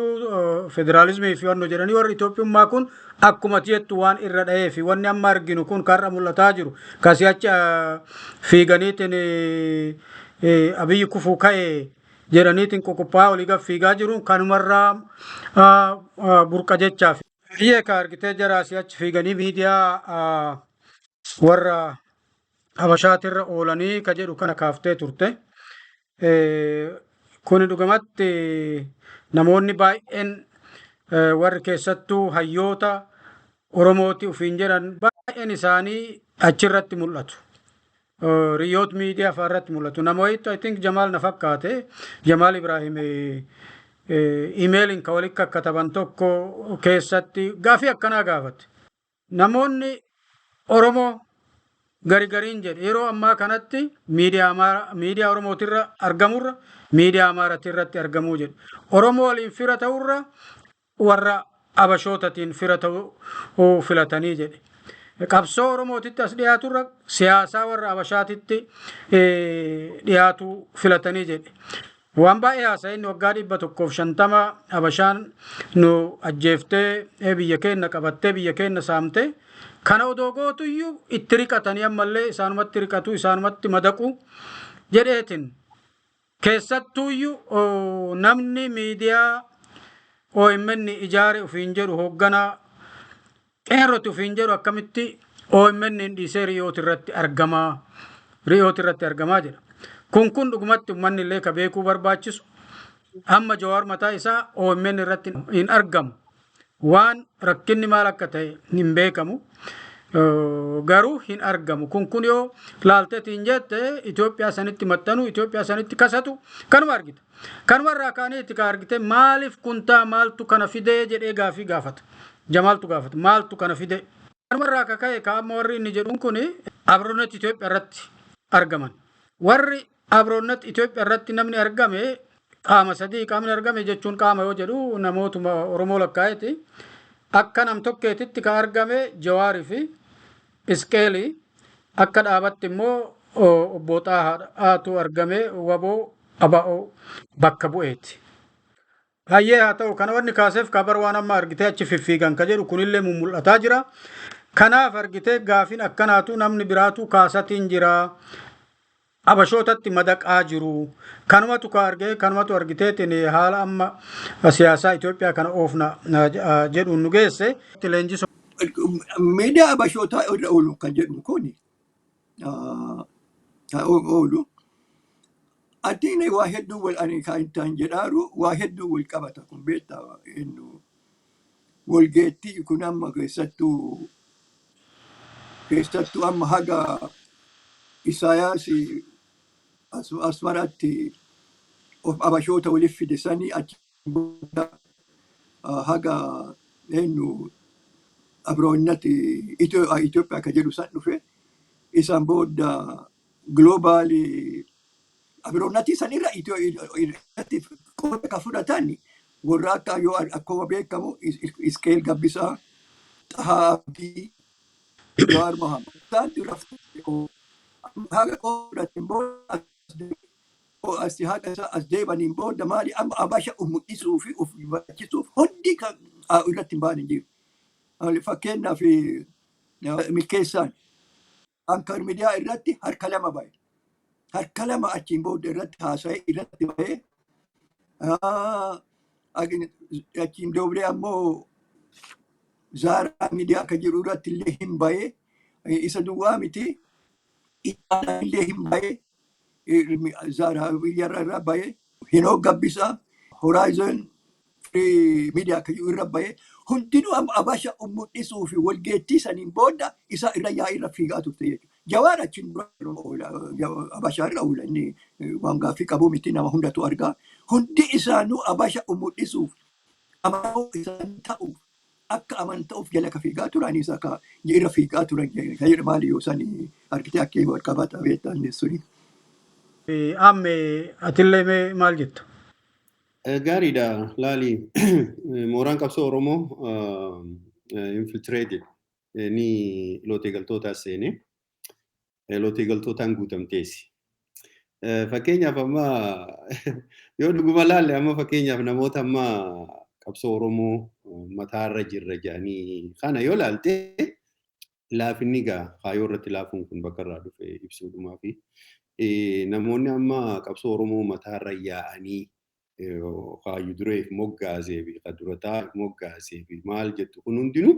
federaalizimii fi wanno jedhanii warri Itoophiyummaa kun akkuma ati jettu waan irra dha'ee fi wanni amma arginu kun karra mul'ataa jiru kasii achi fiiganiitiin Abiyyi kufuu ka'e jedhaniitiin qoqophaa'aa olii gad fiigaa jiru kanumarraa burqa jechaaf. Biyyee ka argitee jara asii achi fiiganii miidiyaa warra Habashaatirra oolanii ka jedhu kana kaaftee turte. Kuni dhugumatti namoonni baay'een, warri keessattuu hayyoota Oromooti ofiin jedhan, baay'een isaanii achirratti mul'atu. Riyoot Miidiyaa fa'aa irratti mul'atu. Nama wayiitu, I think Jamaal na fakkaate, Jamaal Ibrahim, imeeliin ka walitti kakkataban tokko keessatti gaafii akkanaa gaafate. Namoonni Oromoo gari gariin jedhe yeroo ammaa kanatti miidiyaa Amaaraa, miidiyaa Oromootirra argamurra miidiyaa Amaaratii irratti argamuu jedhe. Oromoo waliin fira ta'urra warra Abashootatiin fira ta'uu filatanii jedhe. Qabsoo Oromootitti as dhiyaaturra siyaasaa warra Abashaatitti dhiyaatu filatanii jedhe. Waan baay'ee haasa'e inni. Waggaa 150 Abashaan nu ajjeeftee, biyya keenya qabattee, biyya keenya saamtee, kana odoo gootuyyuu itti riqatanii ammallee isaanumatti riqatu, isaanumatti madaqu jedheetin. Keessattuuyyuu namni miidiyaa OMN ijaare ofiin jedhu, hoogganaa qeerroti ofiin jedhu, akkamitti OMN hin dhiisee Riyoot irratti argamaa, Riyoot irratti argamaa jedha. Kun dhugumatti uummanni illee ka beekuu barbaachisu, amma Jawaar mataa isaa OMN irratti hin argamu. Waan rakkinni maal akka ta'e hin beekamu. Garuu hin argamu. Kun yoo laalteetiin jette Itoophiyaa sanitti maxxanu, Itoophiyaa sanitti kasatu kanuma argita. Kanuma irraa kaanee itti ka argite maaliif kuntaa maaltu kana fidee jedhee gaafii gaafata. Jamaaltu gaafata. Maaltu kana fidee? Kanuma irraa ka ka'e ka amma warri inni jedhuun kun Abroonnet Itoophiyaa irratti argaman. Warri Abroonnet Itoophiyaa irratti namni argame qaama sadii. Qaamni argame jechuun, qaama yoo jedhu namootuma Oromoo lakkaa'eeti. Akka nam tokkeetitti ka argame Jawaarii fi Isqeelii, akka dhaabatti immoo obbo Xaahaatu argame, waboo aba'oo bakka bu'eeti. Hayyee, haa ta'u, kana wanni kaaseef kabar waan amma argitee achi fiffiigan ka jedhu kunillee mul'ataa jira. Kanaaf argitee gaafin akkanaatu namni biraatu kaasatiin jira. Abashootatti madaqaa jiru. Kanumatu ka argee kanumatu argiteetiin haala amma siyaasaa Itoophiyaa kana oofna jedhuun nu geesse. Leenjisoo. Miidiyaa Abashootaa irra oolu kan jedhu kuni oolu. Atiin waa hedduu wal ani kan ta'an jedhaaru waa hedduu wal qabata kun beektaa innu walgeettii kun amma keessattuu amma haga Isaayaas Asmaraatti of Abashoota waliif fide sanii achi booda haga eenyu አብሮነት Itoophiyaa ka jedhu san dhufe isaan booda global አብሮነት san irra irratti qooda ka fudhatan warra akka yoo akkuma beekamu Iskeel Gabbisaa, Xahaa Abdii, Jawaar Mohammad. Isaan dura haga qoodatin booda as haga as deebaniin booda maali amma Abasha uf mul'isuu fi uf barbaachisuuf hundi kan irratti hin baane hin jiru. Fakkeenyaaf Milkeessaan Anchor Miidiyaa irratti harka lama bahe. Harka lama achiin booda irratti haasa'ee irratti bahee achiin doobree ammoo Zaaraa Miidiyaa akka jiru irratti illee hin bahee. Isa duwwaa miti, Itaanaa illee hin bahee, Zaaraa irra bahee, Hinoo Gabbisaa Horizon Miidiyaa akka jiru irra bahee. Hundinuu amma Abasha mul'isuu fi walgeettii saniin booda isa irra yaa'ii irra fiigaa turte jechuudha. Jawaar achiin dura Abashaa irra oola, inni waan gaaffii qabu miti, nama hundatu argaa. Hundi isaanuu Abasha mul'isuuf amanoo isaanii ta'uuf akka amanta'uuf jala ka fiigaa turan isa ka irra fiigaa turan kan jedhu maali yoo san argitee akka wal qabata beektan suni. Amme atillee mee maal jettu? Gaariidha, laali, mooraan qabsoo Oromoo infiltrated ni lootee galtootaa seene lootee galtootaan guutamteesi. Fakkeenyaaf amma yoo dhuguma laalle, amma fakkeenyaaf namoota amma qabsoo Oromoo mataarra jirra jedhanii kana yoo laalte, laafinni gaa kaayyoo irratti laafuun kun bakka irraa dhufe ibsuudhumaa fi namoonni amma qabsoo Oromoo mataarra yaa'anii kaayyuu dureef moggaasee fi durataa moggaasee fi maal jettu kun hundinuu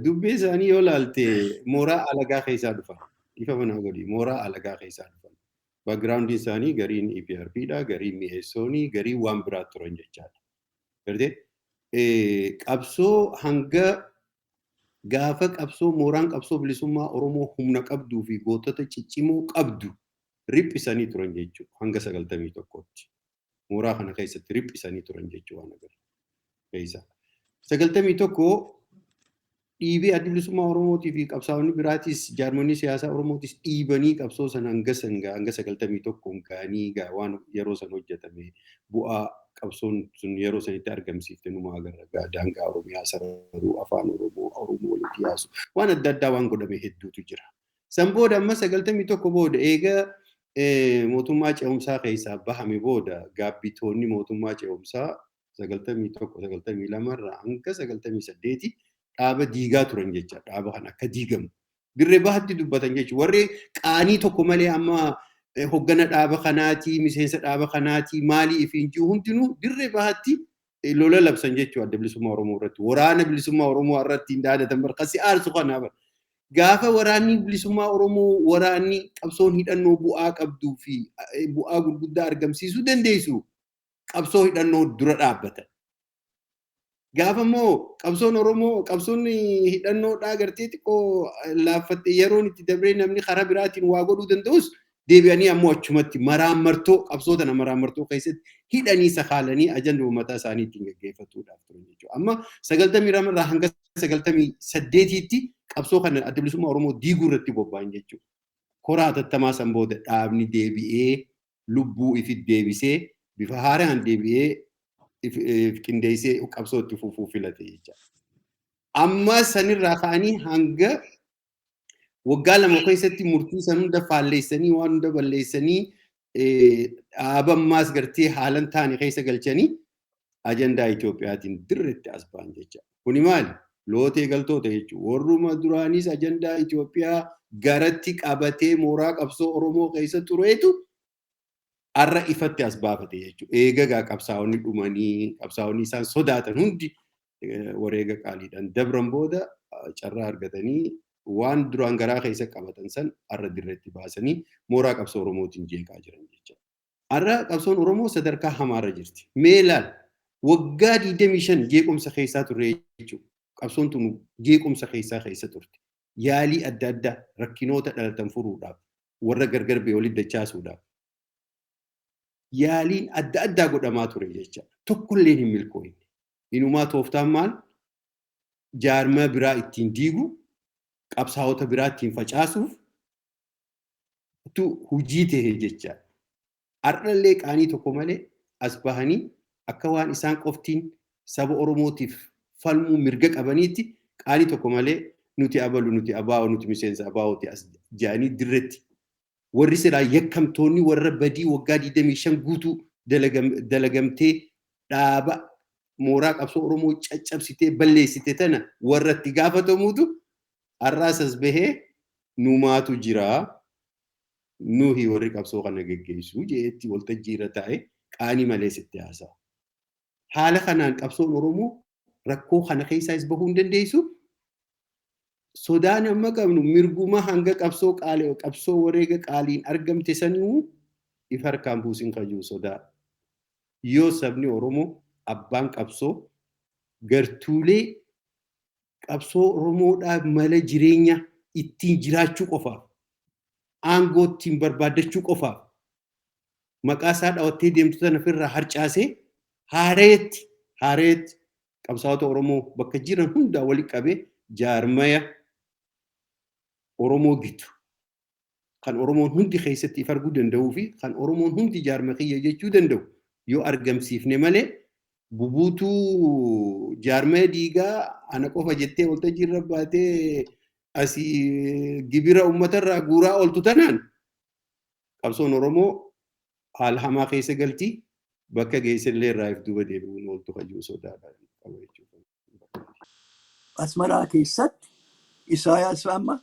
dubbii isaanii yoo laalte mooraa alagaa keessaa dhufan. Ifa manaa godhi, mooraa alagaa keessaa dhufan. Backgroundiin isaanii gariin EPRP dha, gariin mi'eessoonii, gariin waan biraa turan jechaadha. Gartee qabsoo hanga gaafa qabsoo mooraan qabsoo bilisummaa Oromoo humna qabduu fi gootota ciccimoo qabdu riphisanii turan jechuudha hanga 91tti. Mooraa kana keessatti riphisanii turan jechuudha waan agarra. Keessa. 91 dhiibee Addi Bilisummaa Oromootii fi qabsaa'onni biraatis, jaarmonni siyaasaa Oromootis dhiibanii qabsoo sana hanga san hanga 91 ga'anii gaa waan yeroo san hojjetame, bu'aa qabsoon sun yeroo sanitti argamsiifte numa agarra. Gaa daangaa Oromiyaa sararuu, afaan Oromoo, Oromoo walitti yaasu, waan adda addaa waan godhame hedduutu jira. San booda amma 91 booda eega mootummaa ce'umsaa keessaa bahame booda gaabbitoonni mootummaa ce'umsaa 91, 92 irraa hanga 98 dhaaba diigaa turan jecha, dhaaba kan akka diigamu. Dirree bahatti dubbatan jechuudha. Warri qaanii tokko malee amma hoggana dhaaba kanaatii, miseensa dhaaba kanaatii, maalii ifiin jiru hundinuu dirree bahatti lola labsan jechuudha Adda Bilisummaa Oromoo irratti. Waraana Bilisummaa Oromoo irratti hin dhaadatan barqasi aarsu kanaaf. Gaafa waraanni bilisummaa Oromoo, waraanni qabsoon hidhannoo bu'aa qabduu fi bu'aa gurguddaa argamsiisuu dandeessu, qabsoo hidhannoo dura dhaabbatan. Gaafa immoo qabsoon Oromoo, qabsoon hidhannoodhaa gartee xiqqoo laaffatte, yeroon itti dabree namni karaa biraatiin waa godhuu danda'us, deebi'anii ammoo achumatti maraammartoo qabsoo tana maraammartoo keessatti hidhanii sakaalanii ajanduma mataa isaanii ittiin gaggeeffatuudhaaf turan jechuudha. Amma 92 irraa hanga 98tti qabsoo kana Adda Bilisummaa Oromoo diiguu irratti bobba'an jechuudha. Koraa hatattamaa san booda dhaabni deebi'ee lubbuu ifi deebisee bifa haaraan deebi'ee if qindeessee qabsoo itti fufuu filate jechuudha. Amma sanirraa ka'anii hanga waggaa 2 keessatti murtii san hunda faalleessanii, waan hunda balleessanii, dhaaba ammaas gartee haalan taane keessa galchanii ajandaa Itoophiyaatiin dirretti as ba'an jecha. Kuni maali? Lootee galtoota jechuudha. Warruma duraanis ajandaa Itoophiyaa garatti qabatee mooraa qabsoo Oromoo keessa tureetu har'a ifatti as baafate jechuudha. Eegagaa qabsaa'onni dhumanii, qabsaa'onni isaan sodaatan hundi wareega qaaliidhaan dabran booda carraa argatanii waan duraan garaa keessa qabatan san har'a dirreetti baasanii mooraa qabsoo Oromootiin jeeqaa jiran jechuudha. Har'a qabsoon Oromoo sadarkaa hamaarra jirti. Mee ilaal, waggaa 25 jeequmsa keessaa turre jechuudha. Qabsoon tun jeequmsa keessaa keessa turte. Yaalii adda addaa rakkinoota dhalatan furuudhaaf, warra gargar ba'e walitti dachaasuudhaaf yaaliin adda addaa godhamaa ture jecha. Tokkolleen hin milkooyne. Inumaa tooftaan maal, jaarmaa biraa ittiin diigu, qabsaa'ota biraa ittiin facaasuuf tu hojii ta'e jecha. Har'allee qaanii tokko malee as bahanii akka waan isaan qoftiin saba Oromootiif falmuu mirga qabaniitti qaanii tokko malee nuti abalu, nuti abaa'o, nuti miseensa abaa'ooti as jedhanii dirretti warri silaa yakkamtoonni warra badii waggaa 25 guutuu dalagamtee dhaaba mooraa qabsoo Oromoo caccabsitee balleessite tana warra itti gaafatamuutu har'aas as bahee numaatu jira, nuhi warri qabsoo kana geggeessu jeetti waltajjii irra taa'ee qaanii malee sitti haasa'a. Haala kanaan qabsoon Oromoo rakkoo kana keessaas bahuu hin dandeessu. Sodaan amma qabnu mirguma hanga qabsoo qaalii, qabsoo wareega qaaliin argamte sanuu if harkaan buusin kajuu sodaa. Yoo sabni Oromoo abbaan qabsoo gartuulee qabsoo Oromoodhaaf mala jireenya ittiin jiraachuu qofaaf, aangoo ittiin barbaaddachuu qofaaf maqaa isaa dhawattee deemtu tana ofirraa harcaasee haareetti qabsaa'ota Oromoo bakka jiran hundaa walitti qabee jaarmaya Oromoo gitu kan Oromoon hundi keessatti if arguu danda'uu fi kan Oromoon hundi jaarma kiyya jechuu danda'u yoo argamsiifne malee, bubuutuu jaarmaya diigaa ana qofa jettee waltajjii irra baatee asii gibira uummatarraa guuraa ooltu tanaan qabsoon Oromoo haala hamaa keessa galti, bakka geessellee irraa if duuba deebi'uun ooltu kajuu sodaadha qaba jechuudha. Asmaraa keessatti Isaayaas amma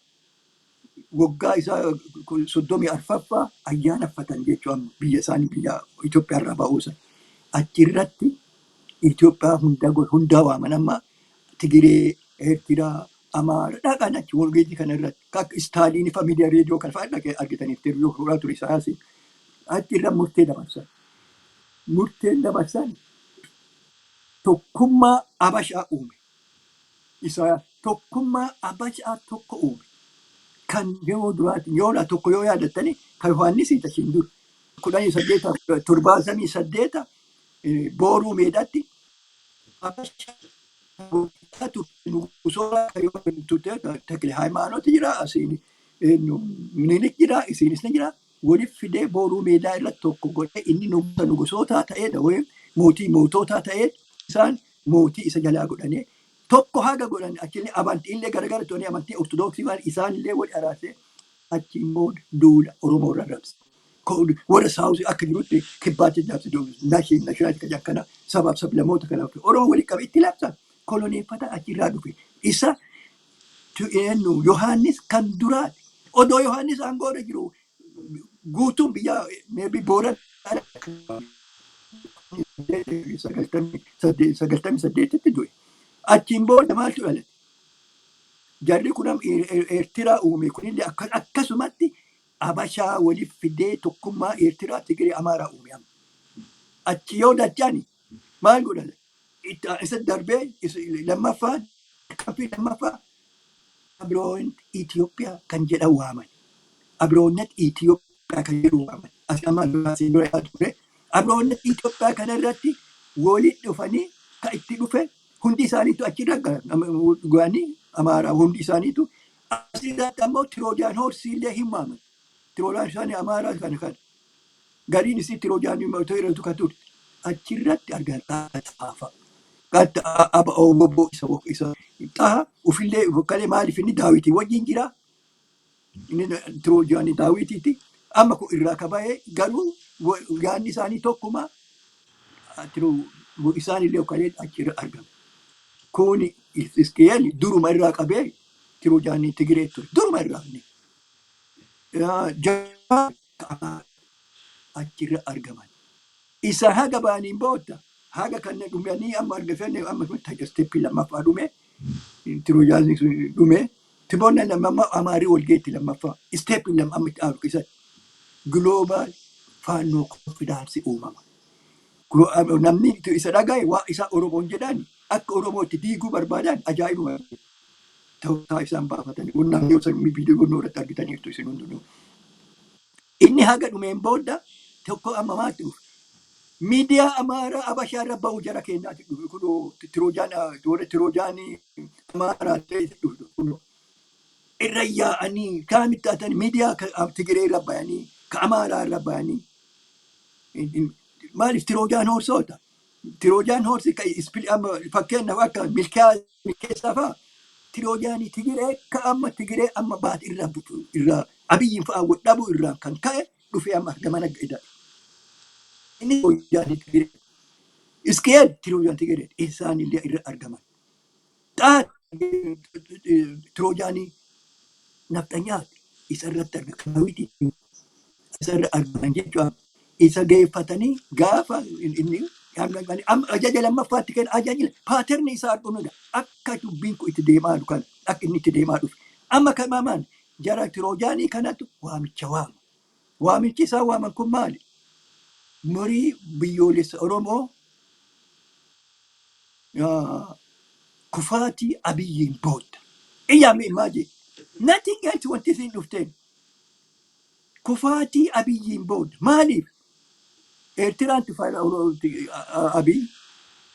waggaa isaa 34ffaa ayyaaneffatan jechuudha, biyya isaanii biyya Itoophiyaa irraa ba'uusan. Achirratti Itoophiyaa hunda hundaa waaman amma Tigiree, Eertiraa, Amaara dhaqan achi walgahii kana irratti akka Istaaliin fa'a miidiyaa reediyoo kana fa'a dhaqee argitaniif yoo fuudhaa ture Isaayaas achirra murtee dabarsan. Murteen dabarsan tokkummaa Abashaa uume. Isaayaas tokkummaa Abashaa tokko uume. Kan yeroo duraati yoo tokko yoo yaadattani kan Yohaannis ishiin dur 1878 Booruu Meedaatti Abashaa turte. Takle Hayimaanooti jira, asiin Minilik jira, isiinis ni jira. Waliif fidee Booruu Meedaa irratti tokko godhee inni nugusa nugusootaa ta'ee mootii moototaa ta'ee isaan mootii isa jalaa godhanii tokko haga godhan. Achillee amantiillee garagara turanii, amantii Ortodoksii waan isaanillee wal araarsee achi immoo duula Oromoo irra rabse. Warra saawusii akka jirutti kibbaatti labse, nationality kan akkana sabaaf sablamoota kanaaf Oromoo waliin qabe itti labsan, koloneeffata achirraa dhufe. Isa eenyu, Yohaannis kan duraati. Odoo Yohaannis aangoo irra jiru guutuun biyya maybe Booran 98tti du'e. Achiin booda maaltu dhalate? Jarri kun Eertiraa uume, kunillee akkasumatti Abashaa waliif fidee tokkummaa Eertiraa, Tigiree, Amaaraa uume amma. Achi yoo dachani maal godhan? Isa darbee lammaffaan fi lammaffaa Abroon Itoophiyaa kan jedhan waaman. Abroonnet Itoophiyaa kan jedhu waaman. As amma asiin dura yaadu ture. Abroonnet Itoophiyaa kana irratti walitti dhufanii kan itti dhufe hundi isaaniitu achirra ga'anii Amaaraa hundi isaaniitu asirratti ammoo Trojan Horse illee hin waaman. Trojan isaanii Amaaraa kana kana. Gariin isii Trojan irratti kan turte. Achirratti argan xaafa. Aba obbo isa xaha ufillee kalee maaliif inni Daawitii wajjin jira. Inni Trojan Daawitiiti. Amma kun irraa kaba'ee garuu yaadni isaanii tokkuma, isaan illee kalee achirra argame. Kuni Iskiyeel duruma irraa qabee Tiroojaanii Tigiree ture. Duruma irraa inni. Achirra argaman. Isa haga ba'aniin booda haga kana dhumanii amma argatan, amma step lammaffaa dhume, Tiroojaanii sun dhume. Tiboonna lammaffaa Amaarii wal geetti, lammaffaa step lama amma itti aanu keessatti Global Faannoo Conference uumama. Namni isa dhagaye waa isaa Oromoon jedhan akka Oromootti diiguu barbaadan ajaa'ibuma ta'uu isaan baafatan. Namni viidiyoo irratti argitaniirtu isin hundinuu. Inni haga dhumeen booda tokko amma maatti dhufe. Miidiyaa Amaaraa Abashaa irra bahu jara keenyaatti dhufe, kunoo Tiroojaan, warra Tiroojaanii Amaaraa ta'e dhufe kunoo. Irra yaa'anii kaamitti ta'anii miidiyaa Tigiree irra bayanii, ka Amaaraa irra bayanii. Maaliif Trojan horseoota? Trojan horse fakkeenyaaf akka Milkeessaa fa'aa Tiroojaanii Tigiree ka amma Tigiree amma baate irraa irraa Abiyyiin fa'aa dhabu irraa kan ka'e dhufee amma gamana ga'e. Inni Tiroojaanii Tigiree. Iskeel Tiroojaan Tigiree isaanillee irra argaman. Xaat Tiroojaanii nafxanyaa isa irratti argaman. Daawwitii isa irra argaman jechuudha. Isa geeffatanii gaafa inni amma ajaja lammaffaatti kenna, ajaji pattern isaa arguudha. Akka dubbiin kun itti deemaa jiru kana, akka inni itti deemaa dhufe. Amma kamamaan jara Tiroojaanii kanatu waamicha waama. Waamichi isaan waaman kun maali? Marii biyyoolessa Oromoo kufaatii Abiyyiin booda. Iyyaame, imagine. Nothing else wanti isin dhufteen. Kufaatii Abiyyiin booda. Maaliif? Eertiraan Abiy,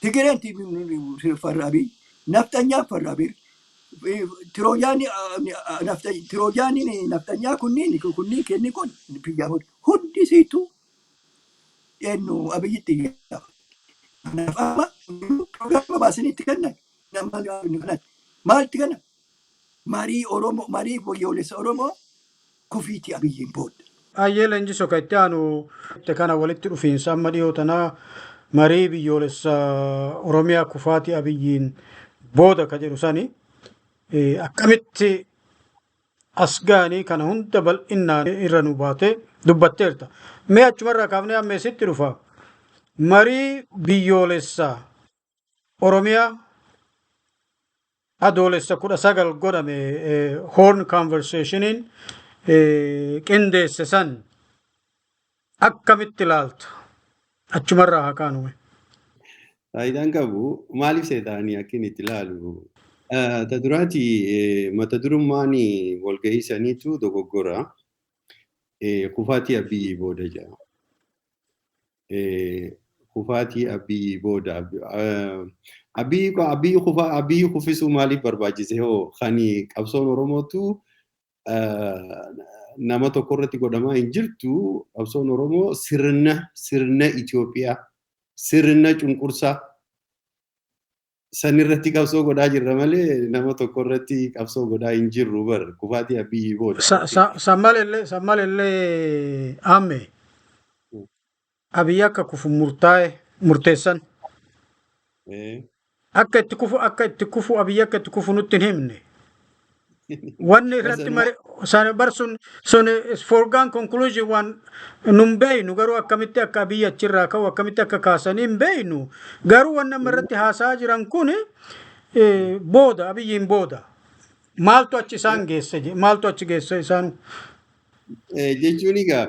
Tigireen farra Abiy, Nafxanyaan farra Abiy, Tiroojaaniin nafxanyaa kunniin kenni kun biyya hundi isiitu eenyu Abiyyitti iyyaa. Kanaaf amma pirogiraama baasanii itti kennan nama kanatti. Maal itti kennan? Marii Oromoo, marii biyyoolessa Oromoo kufiitii Abiyyiin booda. Ayyee, leenjisoo, kan itti aanu kana walitti dhufiinsa amma dhiyoo tanaa marii biyyoolessa Oromiyaa kufaatii Abiyyiin booda ka jedhu sani akkamitti as ga'anii kana hunda bal'inaan irra nu baate dubbatteerta. Mee achumarraa kaafnee amma eessitti dhufa? Marii biyyoolessa Oromiyaa Adoolessa 19 godhame, Horn Conversationiin qindeesse san akkamitti ilaalta? Achumarraa haa kaanume. Faayidaan qabu maaliif seetaanii akka inni itti ilaalu? Ta duraati, mata durummaan walgahii saniitu dogoggora. Kufaatii Abiyyii booda jedha. Kufaatii Abiyyii booda. Abiyyi kufisuu maaliif barbaachise hoo? Kan qabsoon Oromootu nama tokko irratti godhamaa hin jirtu. Qabsoon Oromoo sirna Itoophiyaa, sirna cunqursaa san irratti qabsoo godhaa jirra malee nama tokko irratti qabsoo godhaa hin jirru bar, kufaatii Abiyyii booda. San malillee amme Abiyyi akka kufu murtaa'e murteessan. Akka itti kufu, Abiyyi akka itti kufu nutti hin himne. Wanni irratti mare sana bar sun is foregone conclusion, waan nun beeynu. Garuu akkamitti akka Abiyyi achirraa ka'u, akkamitti akka kaasanii hin beeynu. Garuu wanni amma irratti haasa'aa jiran kun booda, Abiyyiin booda. Maaltu achi isaan geesse? Maaltu achi geesse isaan? Jechuun egaa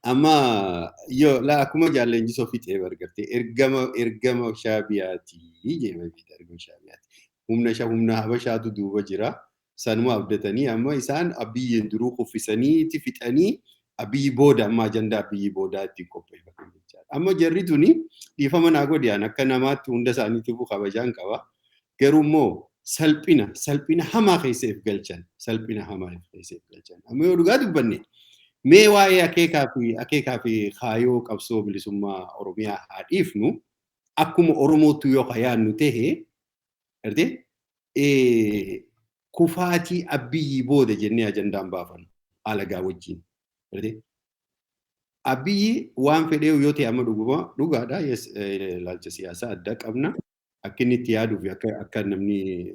amma yoo la akkuma jaalleenjisoo fixee bargarte, ergama Shaabiyaati jedhama, ergama Shaabiyaati. Humna Habashaatu duuba jira. Sanuma abdatanii amma isaan Abiyyiin duruu kuffisaniiti fixanii, Abiyyi booda amma ajandaa Abiyyi boodaa ittiin qopheeffatan jechaadha. Amma jarri tuni, dhiifama naa godhi, akka namaatti hunda isaaniitiifuu kabajaan qaba. Garuu immoo salphina hamaa keessa if galchan, salphina hamaa keessa if galchan. Amma yoo dhugaa dubbanne, mee waa'ee akeekaa fi kaayoo qabsoo bilisummaa Oromiyaa haa dhiifnu, akkuma Oromootu yoo yaadnu tahe, gartee, kufaatii Abiyyii booda jennee ajandaan baafannu alagaa wajjin. Gartee, Abiyyi waan fedhee yoo ta'e, amma dhuguma dhugaadha, ilaalcha siyaasaa adda qabna. Akka inni itti yaaduu fi akka namni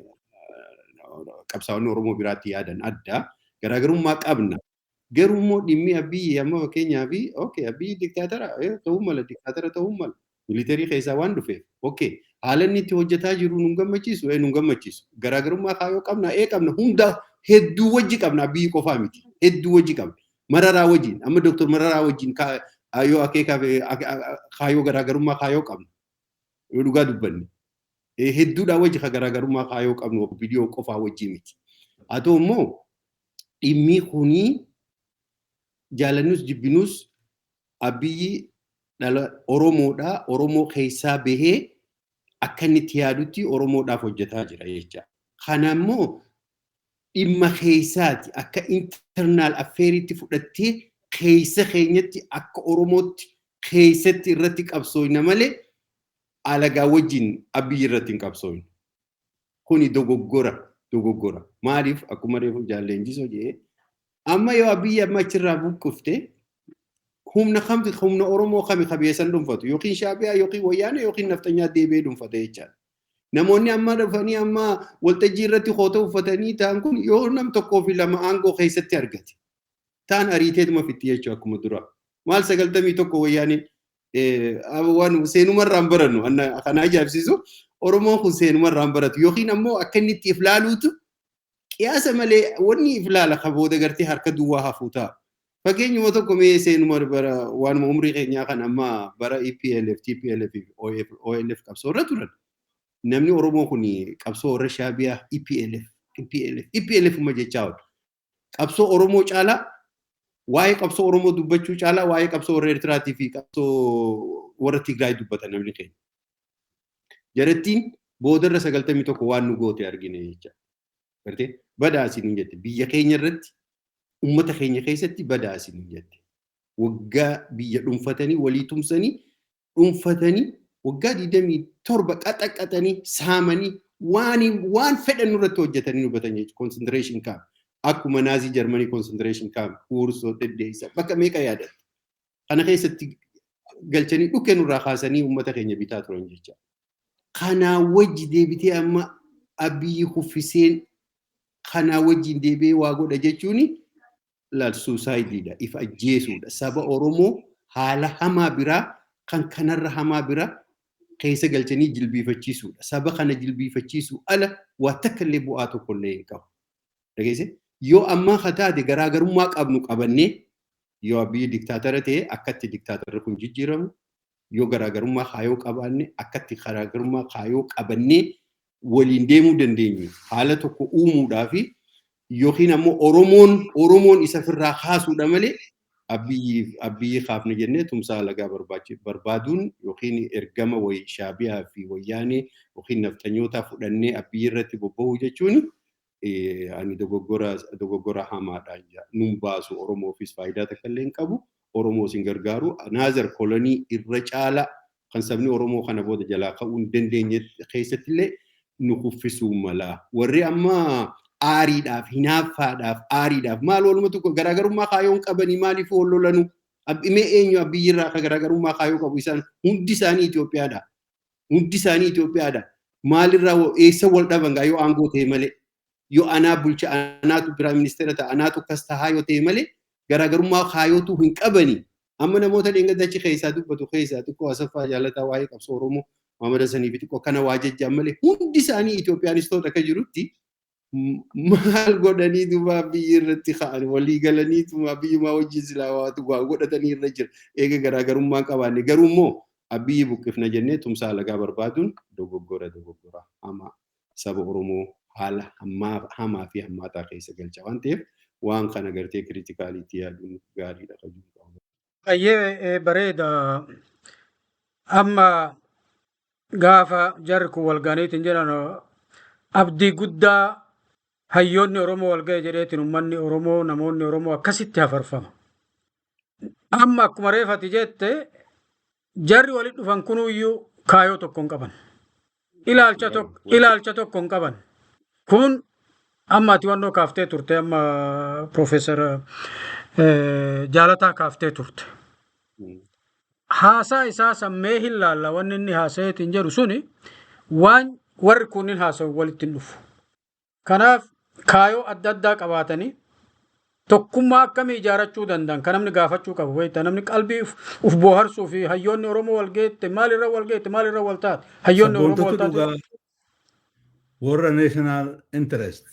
qabsaa'onni Oromoo biraatti yaadan adda. Garaagarummaa qabna. Garuu immoo dhimmi Abiyyi amma fakkeenyaaf, okay, Abiyyi diktaatara ta'uu mala, diktaatara ta'uu mala. Military keessaa waan dhufeef. Okay, haala inni itti hojjetaa jiru nun gammachiisu, nun gammachiisu. Garaagarummaa kaayoo qabna, qabna, hunda hedduu wajji qabna. Abiyyi qofaa miti. Hedduu wajji qabna. Mararaa wajjin, amma Dooktor Mararaa wajjin kaayoo akeekaa kaayoo garaagarummaa kaayoo qabna. Yoo dhugaa dubbanne. Hedduudhaa wajji ka garaagarummaa kaayoo qabnu viidiyoo qofaa wajji miti. Haa ta'u immoo dhimmi kunii jaalannus jibbinus Abiyyi dhala Oromoodhaa, Oromoo keessaa bahee akka inni itti yaadutti Oromoodhaaf hojjetaa jira jecha. Kana immoo dhimma keessaati, akka internal affairitti fudhattee keessa keenyatti akka Oromootti keessatti irratti qabsooyna malee alagaa wajjin Abiyyi irratti hin qabsooynu. Kuni dogoggora, dogoggora. Maaliif? Akkuma reefu jaalleenjisoo jedhee, amma yoo Abiyyi amma achirraa buqqifte, humna kamti, humna Oromoo kami kabeessan dhuunfatu? Yookiin Shaabiyaa yookiin Wayyaanee yookiin Nafxanyaa deebi'ee dhuunfate jechaadha. Namoonni amma dhufanii amma waltajjii irratti hoota uffatanii ta'an kun yoo nam tokkoo fi lama aangoo keessatti argate ta'an ariiteetuma fitti jechuudha akkuma dura. Maal, 91 Wayyaaneen waan seenumarraan barannu kana ajaa'ibsiisu, Oromoon kun seenumarraan baratu yookiin ammoo akka inni itti iflaaluutu qiyaasa malee wanni iflaala ka booda gartee harka duwwaa hafuu ta'a. Fakkeenyuma tokko mee seenuma bara waanuma umrii keenyaa kan amma bara EPLF, TPLF fi OLF qabsoo irra turan. Namni Oromoo kun qabsoo warra Shaabiyaa EPLF, EPLF, EPLF uma jechaa oolu. Qabsoo Oromoo caalaa, waa'ee qabsoo Oromoo dubbachuu caalaa, waa'ee qabsoo warra Eertiraatii fi qabsoo warra Tigraay dubbata namni keenya. Jarattiin boodarra 91 waan nu goote argine jecha. Gartee badaa isiniin jette, biyya keenya irratti, uummata keenya keessatti badaa isiniin jette. Waggaa biyya dhuunfatanii, walii tumsanii dhuunfatanii, waggaa 27 qaxaqaxanii saamanii, waan fedhan nurratti hojjetanii hubatan jechuudha. Concentration camp. Akkuma Naazii Jarmanii concentration camp Huursoo, Deddeessa, bakka meeqa yaadatte. Kana keessatti galchanii dhukkee nurraa kaasanii uummata keenya bitaa turan jecha. Kanaa wajji deebitee amma Abiyyi kuffiseen kanaa wajjin deebi'ee waa godha jechuun laal suicideiidha. If ajjeesuudha. Saba Oromoo haala hamaa biraa kan kanarra hamaa biraa keessa galchanii jilbiifachiisuudha. Saba kana jilbiifachiisuu ala waa takka illee bu'aa tokko illee hin qabu. Dhageesse? Yoo ammaa haa taate garaagarummaa qabnu qabannee, yoo Abiyyi diktaatara ta'e akkatti diktaatarri kun jijjiiramu, yoo garaagarummaa kaayoo qabaanne akkatti garaagarummaa kaayoo qabannee waliin deemuu dandeenyu haala tokko uumuudhaa fi yookiin ammoo Oromoon isa ofirraa kaasuudha malee Abiyyi kaafne jennee tumsa alagaa barbaaduun yookiin ergama wayi Shaabiyaa fi Wayyaanee yookiin nafxanyootaa fudhannee Abiyyi irratti bobba'uu jechuun ani dogoggora, dogoggora hamaadha. Nun baasu, Oromoofis faayidaa takka illee hin qabu. Oromoos hin gargaaru. Another kolonii irra caala kan sabni Oromoo kana booda jalaa ka'uu hin dandeenye keessatti illee nu kuffisuu mala. Warri amma aariidhaaf, hinaaffaadhaaf, aariidhaaf maal waluma tokko garaagarummaa kaayoon qabanii maaliif wal lolanu? Mee eenyu Abiyyirraa akka garaagarummaa kaayoo qabu? Isaan hundi isaanii Itoophiyaadha. Hundi isaanii Itoophiyaadha. Maalirraa eessa wal dhaban gaa yoo aangoo ta'e malee? Yoo anaa bulcha, anaatu prime ministeera ta'a, anaatu akkas tahaa yoo ta'e malee garaagarummaa kaayootu hin qabani. Amma namoota dheengaddachi keessaa dubbatu keessaa xiqqoo Asaffaa Jaalataa waa'ee qabsoo Oromoo Muhammad Hassanii fi xiqqoo kana waa jejjaan malee hundi isaanii Itoophiyaanistoota akka jirutti maal godhanii duuba biyyi irratti ka'an? Walii galaniituma biyyumaa wajjin silaa waa godhatanii irra jira. Eega garaagarummaa qabaanne garuu immoo Abiyyi buqqifna jennee tumsa alagaa barbaaduun dogoggora, dogoggora hamaa saba Oromoo haala hamaa fi hammaataa keessa galcha waan ta'eef waan kana gartee criticallyitti yaaduun gaariidha kan jiru. Baay'ee bareeda. Amma gaafa jarri kun wal ga'aniitiin jedhan abdii guddaa hayyoonni Oromoo wal ga'e jedheetiin uummanni Oromoo, namoonni Oromoo akkasitti hafarfama. Amma akkuma reefati jette jarri walitti dhufan kunuyyuu kaayoo tokko hin qaban. Ilaalcha tokko hin qaban. Kun amma ati wannoo kaaftee turte, amma Piroofeesar Jaalataa kaaftee turte. Haasaa isaa sammee hin laalla, wanni inni haasa'eetiin jedhu suni Waan warri kunniin haasa'u walitti hin dhufu. Kanaaf kaayoo adda addaa qabaatanii tokkummaa akkamii ijaarachuu danda'an kan namni gaafachuu qabu wayita namni qalbii uf booharsuu fi hayyoonni Oromoo wal geette maalirra wal geette, maalirra wal taate, hayyoonni Oromoo wal Sabboontota taate. Dhugaa warra national interest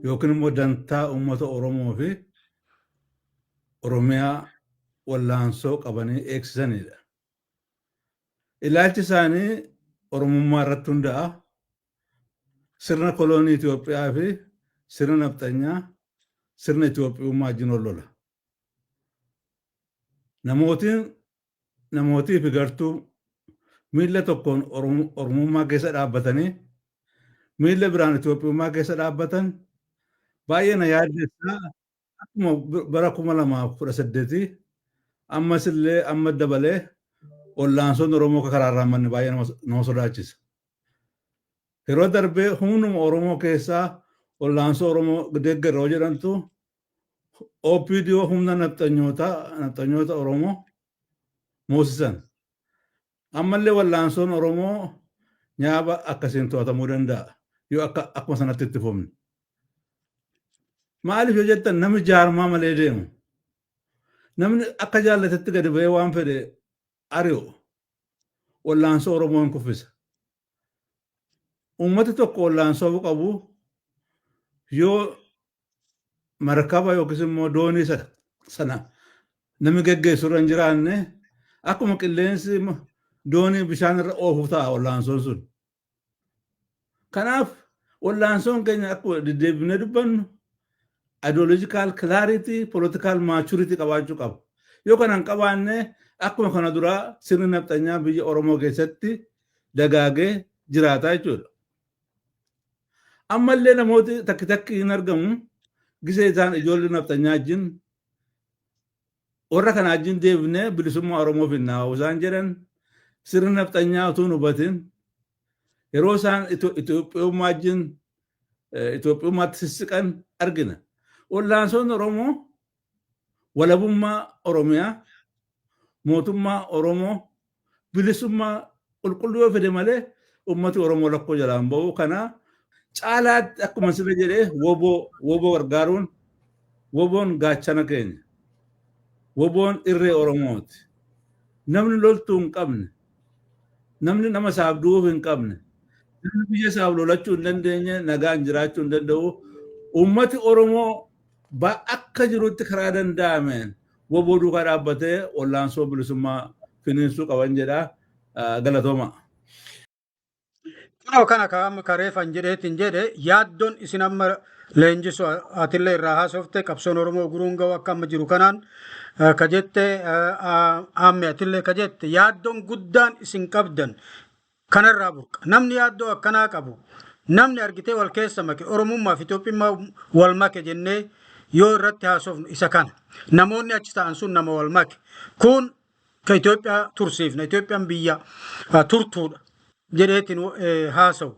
yookiin immoo dantaa uummata Oromoo fi Oromiyaa wallaansoo qabanii eegsisanidha. Ilaalchi isaanii Oromummaa irratti hundaa'a. Sirna koloonii Itoophiyaa fi sirna nafxanyaa, sirna Itoophiyummaa wajjin wal lola. Namootiin namootii fi gartuu miilla tokkoon Oromummaa keessa dhaabbatanii miilla biraan Itoophiyummaa keessa dhaabbatan baay'ee na yaaddessaa. Akkuma bara 2018 ammas illee amma dabalee ollaansoon Oromoo akka karaa irraa manni baay'ee nama sodaachisa. Yeroo darbee humnuma Oromoo keessaa ollaansoo Oromoo deeggarra yoo jedhamtu OPDO humna nafxanyoota Oromoo moosisan. Ammallee wallaansoon Oromoo nyaaba akkasiin to'atamuu danda'a yoo akka akkuma sanatti itti fufne. Maaliif yoo jettan, namni jaarmaa malee deemu. Namni akka jaallatetti gadi ba'ee waan fedhe ari'u wallaansoo Oromoo hin kuffisa. Uummati tokko wallaansoo qabu yoo markaba yookiis immoo doonii sana namni geggeessu irra hin jiraanne, akkuma qilleensi doonii bishaan irra oofu ta'a wallaansoon sun. Kanaaf wallaansoon keenya akkuma deddeebinee dubbannu ideological clarity, political maturity qabaachuu qaba. Yoo kana hin qabaanne, akkuma kana duraa sirni nafxanyaa biyya Oromoo keessatti dagaagee jiraataa jechuudha. Ammallee namooti takki takki hin argamu gisee isaan ijoollee nafxanyaa wajjin, warra kana wajjin deebinee bilisummaa Oromoo finnaa isaan jedhan, sirni nafxanyaa utuu hin hubatin yeroo isaan Itoophiyummaa wajjin Itoophiyummaatti sissiqan argina. Wallaansoon Oromoo walabummaa Oromiyaa, mootummaa Oromoo bilisummaa qulqulluu yoo fide malee uummati Oromoo lakkoo jalaan ba'u. Kana caalaatti akkuma sirra jedhee WBO gargaaruun, WBOn gaachana keenya. WBOn irree Oromooti. Namni loltuu hin qabne, namni nama isaaf du'uuf hin qabne, namni biyya isaaf lolachuu hin dandeenye nagaan jiraachuu hin danda'u. Uummati Oromoo akka jirutti karaa danda'ameen WBO duukaa dhaabbatee wallaansoo bilisummaa finiinsuu qaban jedha. Galatooma. Kunoo kana ka kareefan jedheetiin jedhe, yaaddoon isin amma leenjisu atillee irraa haasofte, qabsoon Oromoo guruun ga'u akka amma jiru kanaan ka jette, amme atillee ka jette, yaaddoon guddaan isin qabdan kanarraa burqa. Namni yaaddoo akkanaa qabu, namni argitee wal keessa make, Oromummaa fi Itoophiyummaa wal make jennee yoo irratti haasofnu isa kana. Namoonni achi ta'an sun nama wal make. Kun ka Itoophiyaa tursiifna. Itoophiyaan biyya turtuudha jedheetiin haasa'u.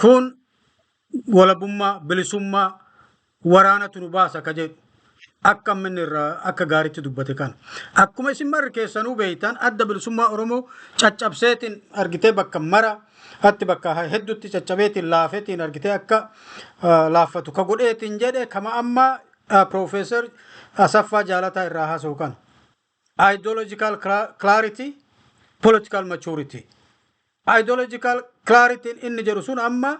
Kun walabummaa, bilisummaa waraanatu nu baasa ka jedhu. Akka amma inni irraa akka gaariitti dubbate kana. Akkuma isin marri keessanuu beektan, Adda Bilisummaa Oromoo caccabseetiin argitee bakka mara atti bakka hedduutti caccabeetiin laafeetiin argitee akka laaffatu ka godheetiin jedhe kama amma Piroofeesar Asaffaa Jaalataa irraa haasa'u kana. Ideological clarity, political maturity. Ideological clarity inni jedhu sun amma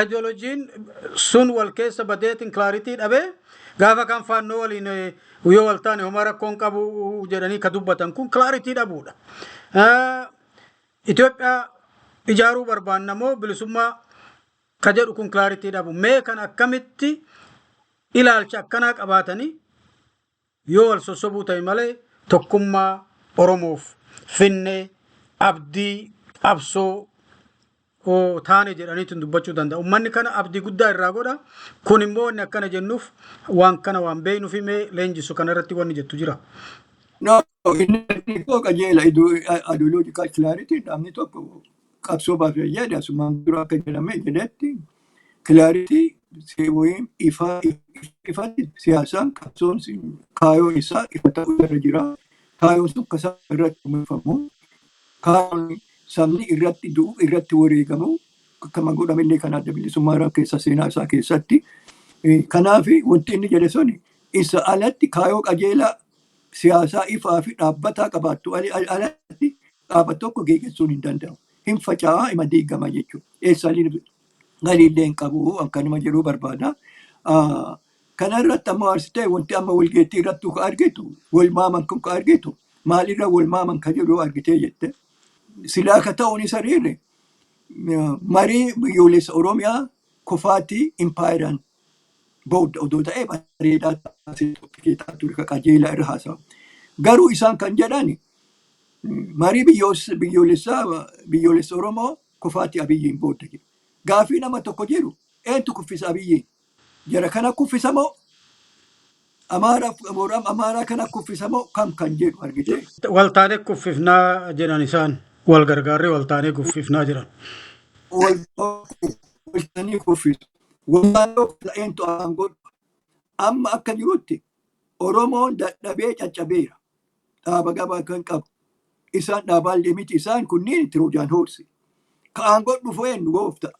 ideologiin sun wal keessa badeetiin clarity dhabee gaafa kan faannoo waliin yoo wal taane homaa rakkoon qabu jedhanii ka dubbatan kun clarity dhabuudha. Itoophiyaa ijaaruu barbaanna moo bilisummaa ka jedhu kun clarity dhabu. Mee kan akkamitti ilaalcha akkanaa qabaatanii yoo wal sossobuu ta'e malee tokkummaa Oromoof finnee abdii qabsoo taane jedhaniitu dubbachuu danda'a. Uummanni kana abdii guddaa irraa godha. Kun immoo wanni akkana jennuuf waan kana waan beeknuuf. Himee leenjisu kanarratti wanni jettu jira. No, inni koo qajeela. Ideological clarity, namni tokko qabsoo baafee jedhe asumaan dura akka jedhame jedhetti clarity wayim ifa ifatti siyaasaan qabsoon kaayoon isaa ifa ta'uu irra jira. Kaayoon sun akka isaa irratti uwwifamu. Kaayoon Sabni irratti du'u, irratti wareegamu, akkama godhamellee kan Adda Bilisummaa keessa seenaa isaa keessatti. Kanaaf wanti inni jedhe suni isa alatti kaayoo qajeelaa siyaasaa ifaa fi dhaabbataa qabaattu alatti dhaaba tokko geggeessuun hin danda'amu. Hin faca'aa, ima diigama jechuudha. Eessa galiillee hin qabu akkanuma jedhuu barbaada. Kana irratti ammoo arsitee wanti amma walgeettii irratti ka argitu, wal maaman kun ka argitu, maalirra wal maaman ka jedhu argitee jette. Silaa ka ta'uun isa riirre marii biyyoolessa Oromiyaa kufaatii impaayeraan booda odoo ta'ee bareedaa taasisuu ture, ka qajeelaa irra haasa'a. Garuu isaan kan jedhan marii biyyoolessaa biyyoolessa Oromoo kufaatii Abiyyiin booda jedhu. Gaafii nama tokko jedhu, eentu kuffisa Abiyyiin? Jara kana kuffisa moo Amaaraa kana kuffisa moo kam kan jedhu argite? Waltaanee kuffifnaa jedhan isaan. Wal gargaarree waltaanee kuffifnaa jedhan. Waltaanii kuffisu. Waltaanee eentu aangoo amma akka jirutti Oromoon dadhabee caccabeera. Dhaaba gabaa kan qabu. Isaan dhaabaallee miti, isaan kunniin Trojan horse. Ka aangoo dhufu eenyu goofta?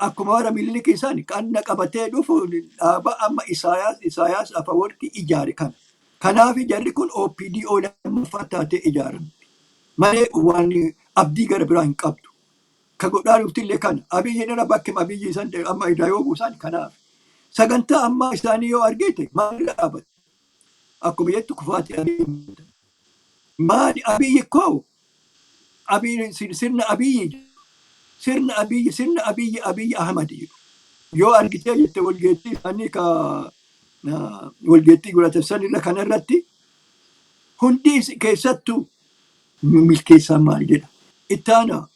Akkuma warra Minilik isaan qanna qabatee dhufu dhaaba amma Isaayaas Afawarqi ijaare kana. Kanaaf jarri kun OPDO lammaffaa taatee ijaaramte. Malee waan abdii gara biraa hin qabdu. Ka godhaa dhuftillee kana. Abiyyiin irra bakki Abiyyi isaan amma irraa yoo buusan kanaaf. Sagantaa ammaa isaanii yoo argite maalirra dhaabata? Akkuma jettu kufaatii Abiyyi. Maali Abiyyi koo? Abiyyi sirna Abiyyi, sirna Abiyyi, sirna Abiyyi, Abiyyi Ahmad jedhu. Yoo argitee jette walgeettii isaanii ka walgeettii godhatan sanirra kanarratti hundi keessattuu milkeessaan maal jedha? Ittaana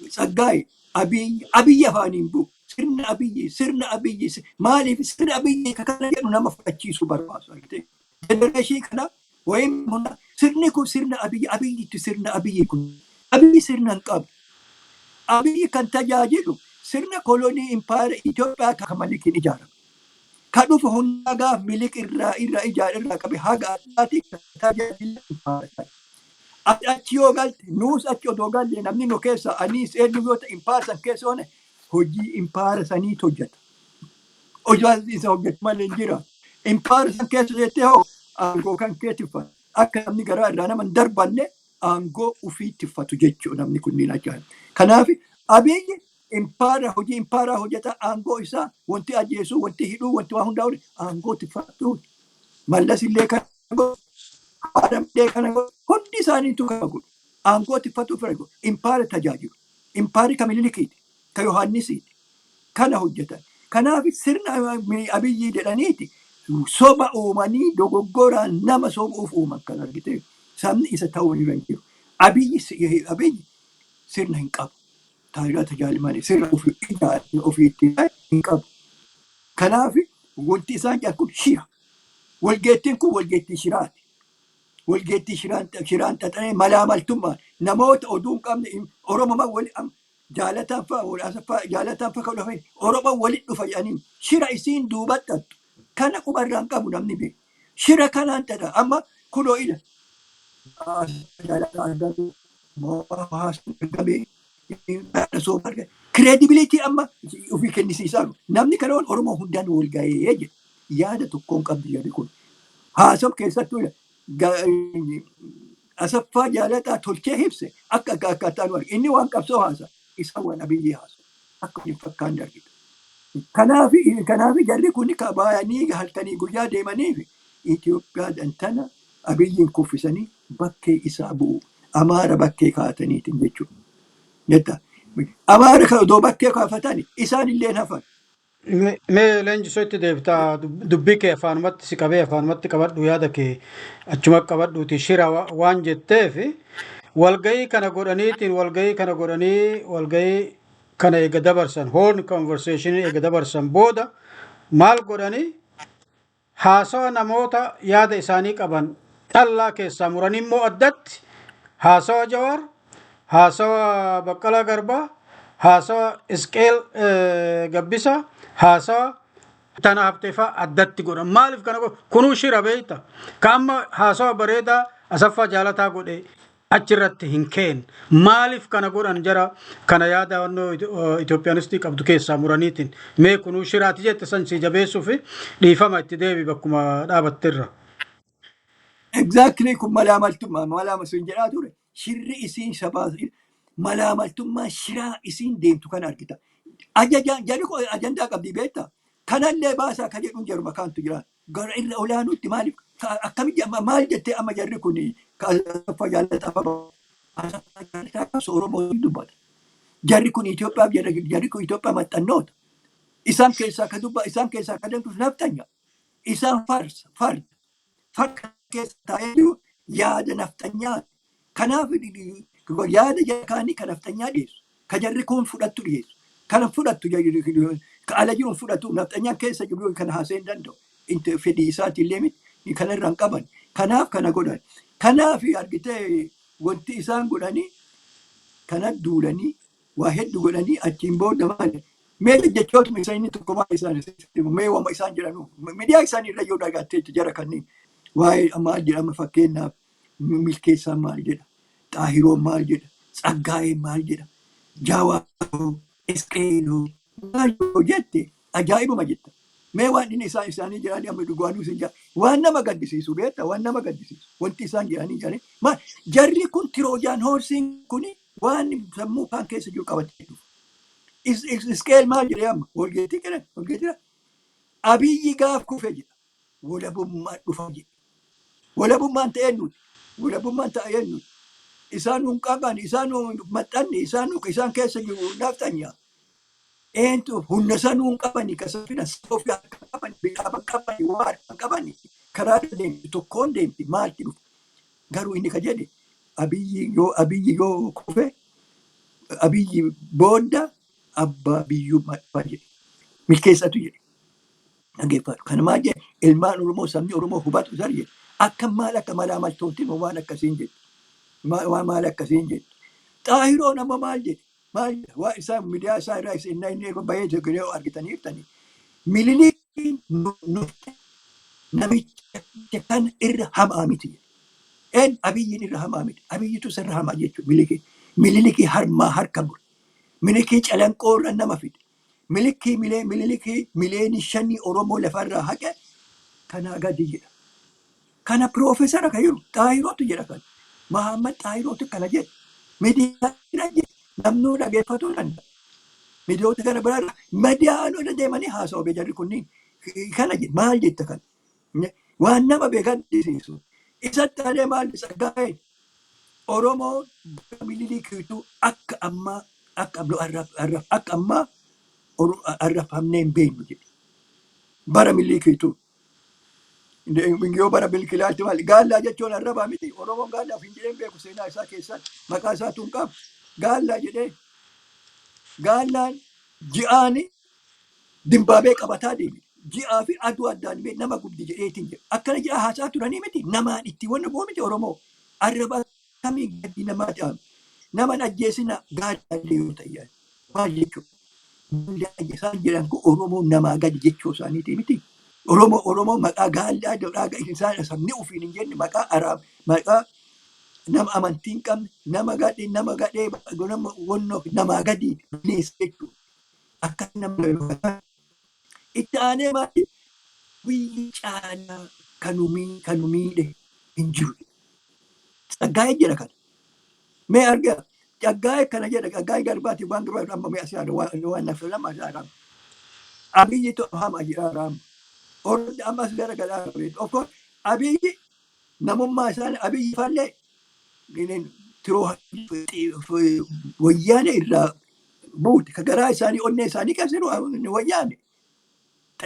Tsaggaa'e Abiyyi Abiyyi afaaniin bu'u. Sirna Abiyyi, sirna Abiyyi, maaliif sirna Abiyyi kana jedhu nama fudhachiisuu barbaasu argite. Generation kana wayim hunda sirni kun sirna Abiyyi, Abiyyitti sirna Abiyyi kun. Abiyyi sirna hin qabu. Abiyyi kan tajaajilu sirna kolonii impaayera Itoophiyaa kan Minilikiin ijaarame. Ka dhufu hundaa gaaf Minilik irraa ijaare irraa qabe haga addaati tajaajila impaayera. Achi yoo galte, nuus achi odoo galle, namni nu keessa anis eenyu yoo ta'e impaayera san keessa oone hojii impaayera saniitu hojjeta. Hojii isa hojjetu malee hin jira. Impaayera san keessa jettee hoo aangoo kan kee tiffata. Akka namni garaa irraa nama hin darbanne aangoo ofii tiffatu jechuudha namni kunniin ajaa'iba. Kanaaf Abiyyi impaayera hojii impaayera hojjeta, aangoo isaa wanti ajjeesuu, wanti hidhuu, wanti waa hundaa aangoo tiffatu. Mallas illee kan godhu, Haadamillee kana godhu, hundi isaaniitu kana godhu. Aangoo tiffatu fira godhu. Impaayera tajaajilu. Impaayerri ka Minilikiiti, ka Yohaannisiiti. Kana hojjetan. Kanaaf sirna Abiyyi jedhaniiti soba uumanii dogoggoraan nama sobuuf uuman kan argite. Sabni isa ta'uu hin jiru. Abiyyi sirna hin qabu. Tajaajila tajaajila malee sirna ofii ijaaree ofii ittiin hin qabu. Kanaaf wanti isaan jedhan kun shira. Walgeettiin kun walgeettii shiraati. Walgeettii shiraan xaxamee malaamaltummaan namoota oduu hin qabne Oromoo wali Jaalataan fa'a, Asaffaa Jaalataan fa'a kan dhufan Oromoo walitti dhufa jedhanii shira isiin duuba xaxxu kana qubarraa hin qabu namni beeku. Shira kanaan xaxa amma kunoo ila. Jaalataa argame, argame, argame. Credibility amma ofii kennisiisaa jiru. Namni kana Oromoo hundaan wal gahee jedhe. Yaada tokkoon qabdi jedhe kun. Haasawu keessattuu Asaffaa Jaalataa tolchee ibse akka akkaataa nu arge. Inni waan qabsoo haasa. Isaan waan Abiyyi haasa. Akka hin fakkaanne argita. Kanaaf jarri kun kabaayanii halkanii guyyaa deemaniif Itoophiyaa dantana Abiyyiin kuffisanii bakkee isaa bu'u. Amaara bakkee kaa'ataniitiin jechuudha. Jetta. Amaara kan odoo bakkee kaafatan isaan illee hafan. Mee leenjisoo itti deebitaa, dubbii kee afaanumatti si qabee afaanumatti qabadhu, yaada kee achuma qabadhuuti. Shira waan jetteef walgahii kana godhanii, walgahii kana eega dabarsan, horn conversation eega dabarsan booda maal godhanii? Haasawa namoota yaada isaanii qaban callaa keessaa muranii immoo addatti haasawa Jawaar, haasawa Baqqalaa Garbaa, haasawa Isqeel Gabbisa, haasawa tana haftee fa'aa addatti godhan. Maaliif kana godhan? Kunuu shira beekta. Ka amma haasawa bareedaa Asaffaa Jaalataa godhe. Achirratti hin keen. Maaliif kana godhan jara kana yaada wannoo Itoophiyaanistii qabdu keessaa muraniitiin mee kunuu shiraati jette san si jabeessuu fi dhiifama itti deebi bakkuma dhaabattirra. Exactly, kun malaamaltummaa malaama sun jedhaa ture. Shirri isiin sabaa malaamaltummaa shiraa isiin deemtu kana argita. Ajaja jarri kun ajandaa qabdi beektaa? Kanallee baasaa ka jedhuun jaruma kaantu jira. Gara irra olaanuutti maaliif akkamitti maal jettee amma jarri kun Asaffaa Jaalataa qabsoo Oromoo dubbata. Jarri kun Itoophiyaaf jarri kun Itoophiyaa maxxannoota. Isaan keessaa ka dubba isaan keessaa ka deemtu naftanya. Isaan farsa farda. Farda keessa taa'ee jiru yaada naftanyaa. Kanaaf yaada jara ka naftanyaa dhiyeessu. Ka jarri kun fudhattu dhiyeessu. Kana fudhattu ka ala jiru fudhatu naftanyaan keessa jiru kana haasa'uu hin danda'u. Fedhii isaati illee miti kana irraa hin qaban. Kanaaf kana godhan. Kanaaf argitee wanti isaan godhanii kana duulanii waa hedduu godhanii achiin booda maali? Mee jechootuma isaanii tokko maal isaan mee wama isaan jedhanu miidiyaa isaanii irra yoo dhagaattee jara kanneen waa'ee maal jedhama, fakkeenyaaf Milkeessaan maal jedha, Xaahiroon maal jedha, Tsaggaa'een maal jedha, Jaawaaroo, Isqeeloo maal yoo jette ajaa'ibuma jetta. Mee waan inni isaan isaanii jedhanii amma dhugaanuu isin jedha waan nama gaddisiisu beekta, waan nama gaddisiisu wanti isaan jedhanii jedhanii maal jarri kun Trojan horseiin kun waan sammuu kaan keessa jiru qabatee dhufu. Isqeel maal jedhee amma walgeettii jedhan walgeettii Abiyyi gaaf kufe jedha walabummaan dhufa jedhe. Walabummaan ta'ee nuti walabummaan ta'ee nuti isaan nun qaban, isaan nun maxxanne, isaan nu isaan keessa jiru naftanya. Eentu humna sanuu hin qabani kasafina ofii harka qabani biqaaba qabani waa harka qabani karaa deemti tokkoon deemti maalti dhufa. Garuu inni ka jedhe Abiyyi yoo kufe Abiyyi booda abbaa biyyummaa dhufa jedhe. Milkeessatu jedhe. Dhaggeeffadhu. Kana maal jedhe? Ilmaan Oromoo sabni Oromoo hubatu isa jedhe. Akka maal akka malaa maltoottiin waan akkasiin jedhe. Waan maal akkasiin jedhe. Xaahiroon amma maal jedhe? Maal jedhe? Waa isaa miidiyaa isaa irraa isin inni bahee jiru argitaniirtani. Minilikiin nu namicha kana irra hamaa miti. En Abiyyiin irra hamaa miti. Abiyyitu isa irra hamaa jechuudha. Milikii. Mililikii harmaa harka mure. Milikii Calanqoo irra nama fide. Milikii milee Mililikii miliyoonii 5 Oromoo lafarraa haqe kanaa gadi jedha. Kana piroofeesara kan jiru Xaahirootu jedha kana. Mahammad Xaahirootu kana jedha. Miidiyaa irra jedha. Namnuu dhageeffatuu danda'a. Miidiyoota gara biraa miidiyaan irra deemanii haasa'u jarri kunniin. Kana jedha maal jetta kana? Waan nama beekan dhiisisu. Isatti aanee maal Tsaggaa'een Oromoo Minilikiitu akka ammaa akka ammaa arrafamnee hin beeknu jedhe. Bara Minilikiitu. Yoo bara Minilikiitti maal gaallaa jechuun arrabaa miti. Oromoon gaallaa hin jedheen beeku seenaa isaa keessatti maqaa isaatu hin qabu. Gaallaa jedhee gaallaan ji'aani dimbaabee qabataa deeme. Ji'aa fi aduu addaan bee nama gubdi jedheetiin jedhe. Akkana ji'a haasaa turanii miti namaan itti wanna bu'u miti Oromoo. Arraba kamii gadi namaa ta'an. Naman ajjeesina gaallaa yoo ta'e maal jechuudha? Isaan jedhan kun Oromoo namaa gadi jechuu isaaniiti miti. Oromoo maqaa gaallaa jedhaa isaan sabni ofiin hin jenne maqaa araab maqaa nama amantii hin qabne nama gadhee nama wannoo namaa gadi bineensa jechuudha. Akka nama itti aanee maali biyyi caalaa kanuu miidhe hin jiru. Tsaggaa'ee jedha kana. Mee argaa Tsaggaa'ee kana jedha. Tsaggaa'ee Garbaati waan dura amma mee asii waan naaf lama asii Abiyyitu hama jedha raama. Oromoo ammas gara galaa. Of course Abiyyi namummaa isaanii Abiyyi fallee tiroo wayyaane irraa buute ka garaa isaanii onnee isaanii keessa jiru wayyaane.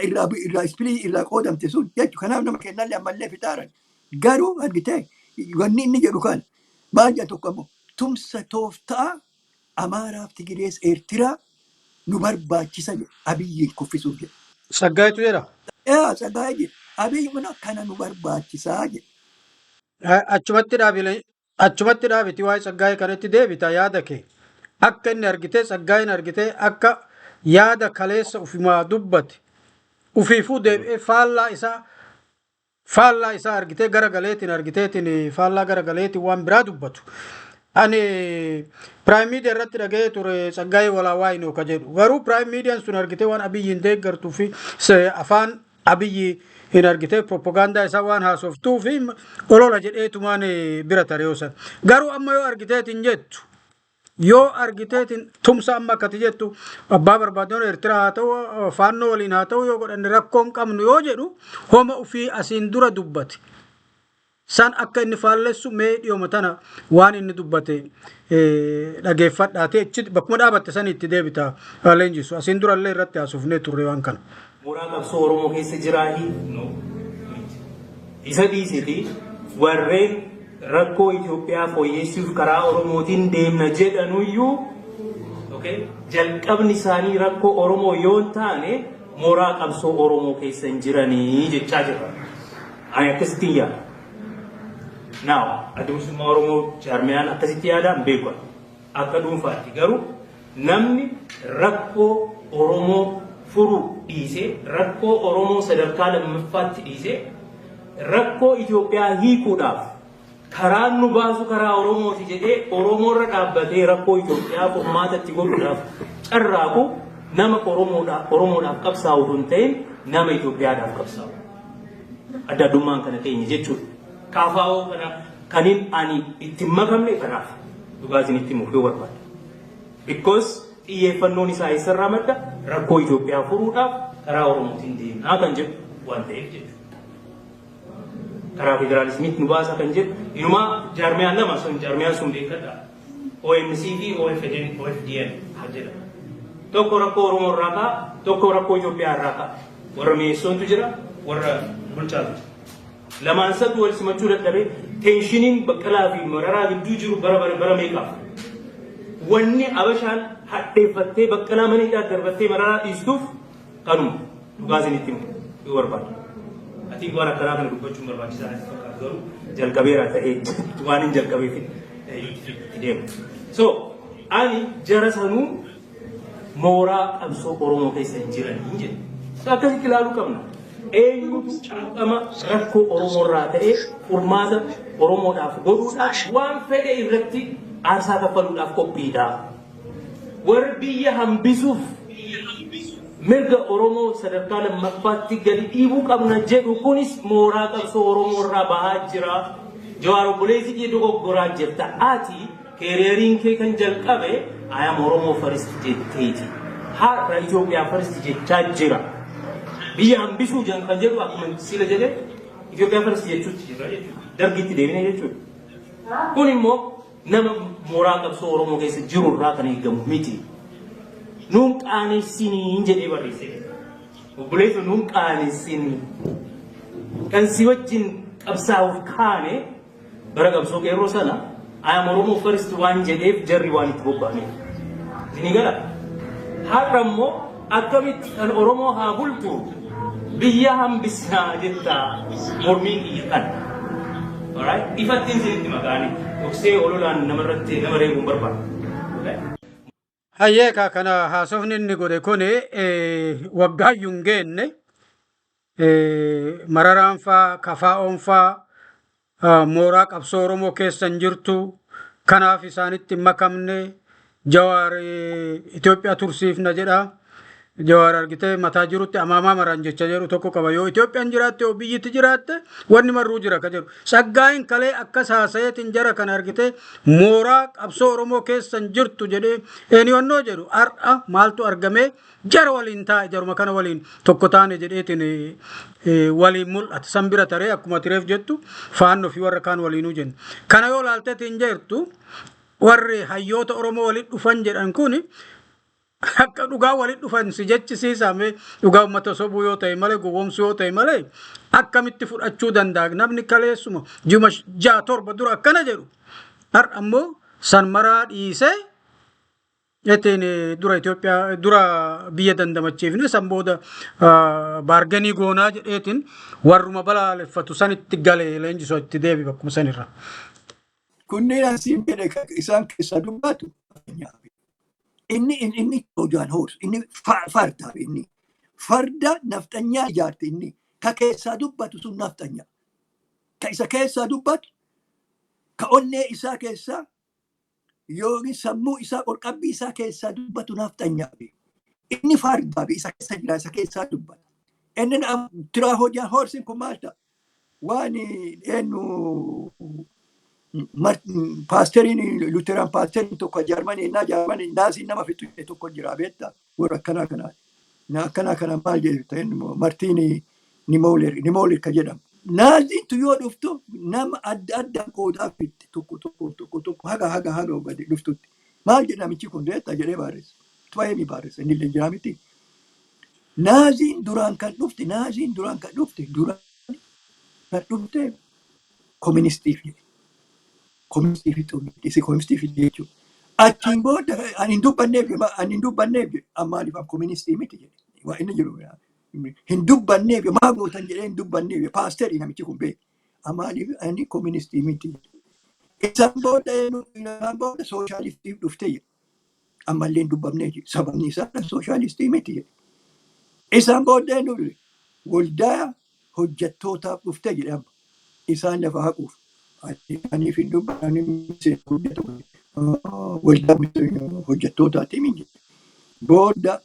Irraa ispilii irraa qoodamte sun jechuudha. Kanaaf nama kennallee ammallee fixaaran. Garuu argitee wanni inni jedhu kan maal jedha tokko ammoo tumsa tooftaa Amaaraaf Tigirees Eertiraa nu barbaachisa jedhe Abiyyiin kuffisuuf jedhe. Tsaggaayetu jedha. Yaa Tsaggaayee jedhe Abiyyi kun kana nu barbaachisaa jedhe. Achumatti dhaabile achumatti dhaabiti waa'ee Tsaggaayee kanatti deebita yaada kee. Akka inni argitee Tsaggaayeen argitee akka yaada kaleessa ufimaa dubbate ufiifuu deebi'ee faallaa isaa argitee gara galeetiin argiteetiin faallaa gara galeetiin waan biraa dubbatu. Ani Prime Media irratti dhaga'ee ture Tsaggaayee Walaawaa ka jedhu. Garuu Prime Mediaan sun argitee waan Abiyyi hin deeggartuu fi afaan Abiyyi hin argitee propagaandaa isaa waan haasoftuu fi olola jedheetumaan bira tare yoo san. Garuu amma yoo argiteetiin jettu, yoo argiteetiin tumsa amma akkati jettu abbaa barbaadoon Eertiraa haa ta'u, Faannoo waliin haa ta'u, yoo godhanne rakkoo hin qabnu yoo jedhu, homa ofii asiin dura dubbate san akka inni faallessu mee dhiyooma tana waan inni dubbate dhageeffadhaate achi bakkuma dhaabatte san itti deebita leenjisu. Asiin durallee irratti haasofnee turre waan kana. Mooraa qabsoo Oromoo keessa jiraahi? No. Isa dhiisiti, warreen rakkoo Itoophiyaa fooyyessuuf karaa Oromootiin deemna jedhanuyyuu, okay, jalqabni isaanii rakkoo Oromoo yoo hin taane mooraa qabsoo Oromoo keessa hin jiranii jechaa jira. Ani akkasittiin yaada. Now, Adda Bilisummaa Oromoo jaarmiyaan akkasitti yaadaan beeku. Akka dhuunfaatti garuu namni rakkoo Oromoo furuu dhiisee, rakkoo Oromoo sadarkaa lammaffaatti dhiisee, rakkoo Itoophiyaa hiikuudhaaf karaan nu baasu karaa Oromooti jedhee Oromoorra dhaabbatee rakkoo Itoophiyaa furmaata itti godhuudhaaf carraaqu nama Oromoodhaaf qabsaa'u osoo hin ta'in nama Itoophiyaadhaaf qabsaa'u. Adda addummaan kana keenya jechuudha. KFO kana kanin ani itti makamne kanaaf, dhugaa isinitti himuuf yoo barbaade. Because xiyyeeffannoon isaa eessarraa madda? Rakkoo Itoophiyaa furuudhaaf karaa Oromootiin deemnaa kan jedhu waan ta'eef jechuudha. Karaa federaalismiitti nu baasa kan jedhu inumaa jaarmiyaan lama sun, jaarmiyaan sun beekadha. OMC fi OFDN, OFDN kan jedhamu. Tokko rakkoo Oromoo irraa ka'a, tokko rakkoo Itoophiyaa irraa ka'a. Warra mi'eessoontu jira, warra bulchaatu jira. Lamaan satu wal simachuu dadhabee tensioniin Baqqalaa fi Mararaa gidduu jiru bara meeqaaf. Wanni Abashaan hadheeffattee Baqqalaa mana hidhaa darbattee Mararaa dhiistuuf kanuma, dhugaa isinitti himu yoo barbaadu. Ati waan akkanaa kana dubbachuun barbaachisaa natti fakkaatu, garuu jalqabeera ta'ee waan hin jalqabeef itti deemu. So ani jara sanuu mooraa qabsoo Oromoo keessa hin jiran hin jedhu. So akkasitti ilaaluu qabna. Eenyutu quuqama rakkoo Oromoo irraa ta'ee furmaata Oromoodhaaf godhuudhaaf waan fedhe irratti aarsaa kaffaluudhaaf qophiidha? Warri biyya hambisuuf mirga Oromoo sadarkaa lammaffaatti gadi dhiibuu qabna jedhu kunis mooraa qabsoo Oromoo irraa bahaa jira. Jawaar, obboleessi kee, dogoggoraa jirta. Ati careeriin kee kan jalqabe "I am Oromoo first" jetteeti. Har'a Itoophiyaa first jechaa jira. Biyya hambisuu kan jedhu akkuma sila jedhe Itoophiyaa first jechuutti jira jechuudha. Dargitti deebine jechuudha. Kun immoo nama mooraa qabsoo Oromoo keessa jiru irraa kan eegamu miti. Nuun qaanessinii jedhee barreesse. Obboleessa, nuun qaanessinii. Kan si wajjin qabsaa'uuf kaane bara qabsoo qeerroo sana "I am Oromoo first" waan jedheef jarri waan itti bobba'ameef. Isinii gala? Har'a immoo akkamitti kan Oromoo haa bultu, biyya hambisnaa jettaa? Mormiin kiyya kana. Alright? Ifatti isinitti maqaanii dhoksee ololaan namarratti nama reebuun barbaadu. Okay? Hayyeekaa, kana haasofni inni godhe kun waggaayyuu hin geenne. Mararaan faa, KFO'n faa mooraa qabsoo Oromoo keessa hin jirtu, kanaaf isaanitti hin makamne. Jawaar Itoophiyaa tursiifna jedha. Jawaar argitee mataa jirutti amaamaa maraan jecha jedhu tokko qaba. Yoo Itoophiyaan jiraatte, yoo biyyitti jiraatte, wanni marruu jira ka jedhu. Tsaggaa'in kalee akkas haasayeetiin jara kana argitee mooraa qabsoo Oromoo keessa hin jirtu jedhee eenyuwannoo jedhu, har'a maaltu argamee jara waliin taa'e, jaruma kana waliin tokko taane jedheetiin waliin mul'ata. San bira taree akkuma tireef jettu Faannoo fi warra kaan waliinuu jenna. Kana yoo laalteetiin jirtu, warri hayyoota Oromoo waliin dhufan jedhan kun akka dhugaa waliin dhufan si jechisiisame, dhugaa uummata sobuu yoo ta'e malee, gowwoomsuu yoo ta'e malee, akkamitti fudhachuu danda'a namni kaleessuma juma 6 7 dura akkana jedhu, har'a ammoo san maraa dhiisee ittiin dura Itoophiyaa dura biyya dandamachiifne, san booda bargain goonaa jedheetiin warruma balaaleffatu sanitti galee? Leenjisoo, itti deebi bakkuma sanirra. Kunneen asiin jedhe isaan keessaa dubbatu. Inni Trojan horse, inni farda, inni farda nafxanyaa ijaarte. Inni ka keessaa dubbatu sun nafxanyaa. Ka isa keessaa dubbatu, ka onnee isaa keessaa Yookiin sammuu isaa qorqabbii isaa keessaa dubbatu nafxanyaa beeku. Inni fardaa fi isa keessa jira, isa keessaa dubbata. Inni Trojan horseiin kun maal ta'a? Waan eenyu, paasteriin, Lutheran paasteriin tokko Jarmanii innaa Jarmanii Naazii nama fixu tokko jira, beektaa, warra akkanaa kanaa. Na akkanaa kana maal jedhu, Martiin Nimooler ka jedhamu. Naaziintu yoo dhuftu nama adda addaan qoodaa fitti, tokko tokko tokko tokko haga gadi dhuftutti. Maal jedha namichi kun beektaa jedhee barreessa. Tu'eemi barreessa, inni illee jira miti. Naaziin duraan kan dhufte, duraan kan dhufte koministiif jedhe. Koministiif isi koministiif jechuudha. Achiin booda ani hin dubbanneef, ani hin dubbanneef jedhe, ammaaliif an koministii miti jedhe. Waa inni jiru hin dubbanneef, maa gootan jedhee hin dubbanneef, paasterii namichi kun beeku. Amaaliif ani koministii miti. Isaan booda isaan booda sooshaalistiif dhufte jedhe. Ammallee hin dubbamnee jedhe. Sababni isaa sooshaalistii miti jedhe. Isaan booda eenyu waldaa hojjettootaaf dhufte jedhe amma. Isaan lafa haquuf. Aniif hin dubbanne, waldaa hojjettootaati jedhe. Booda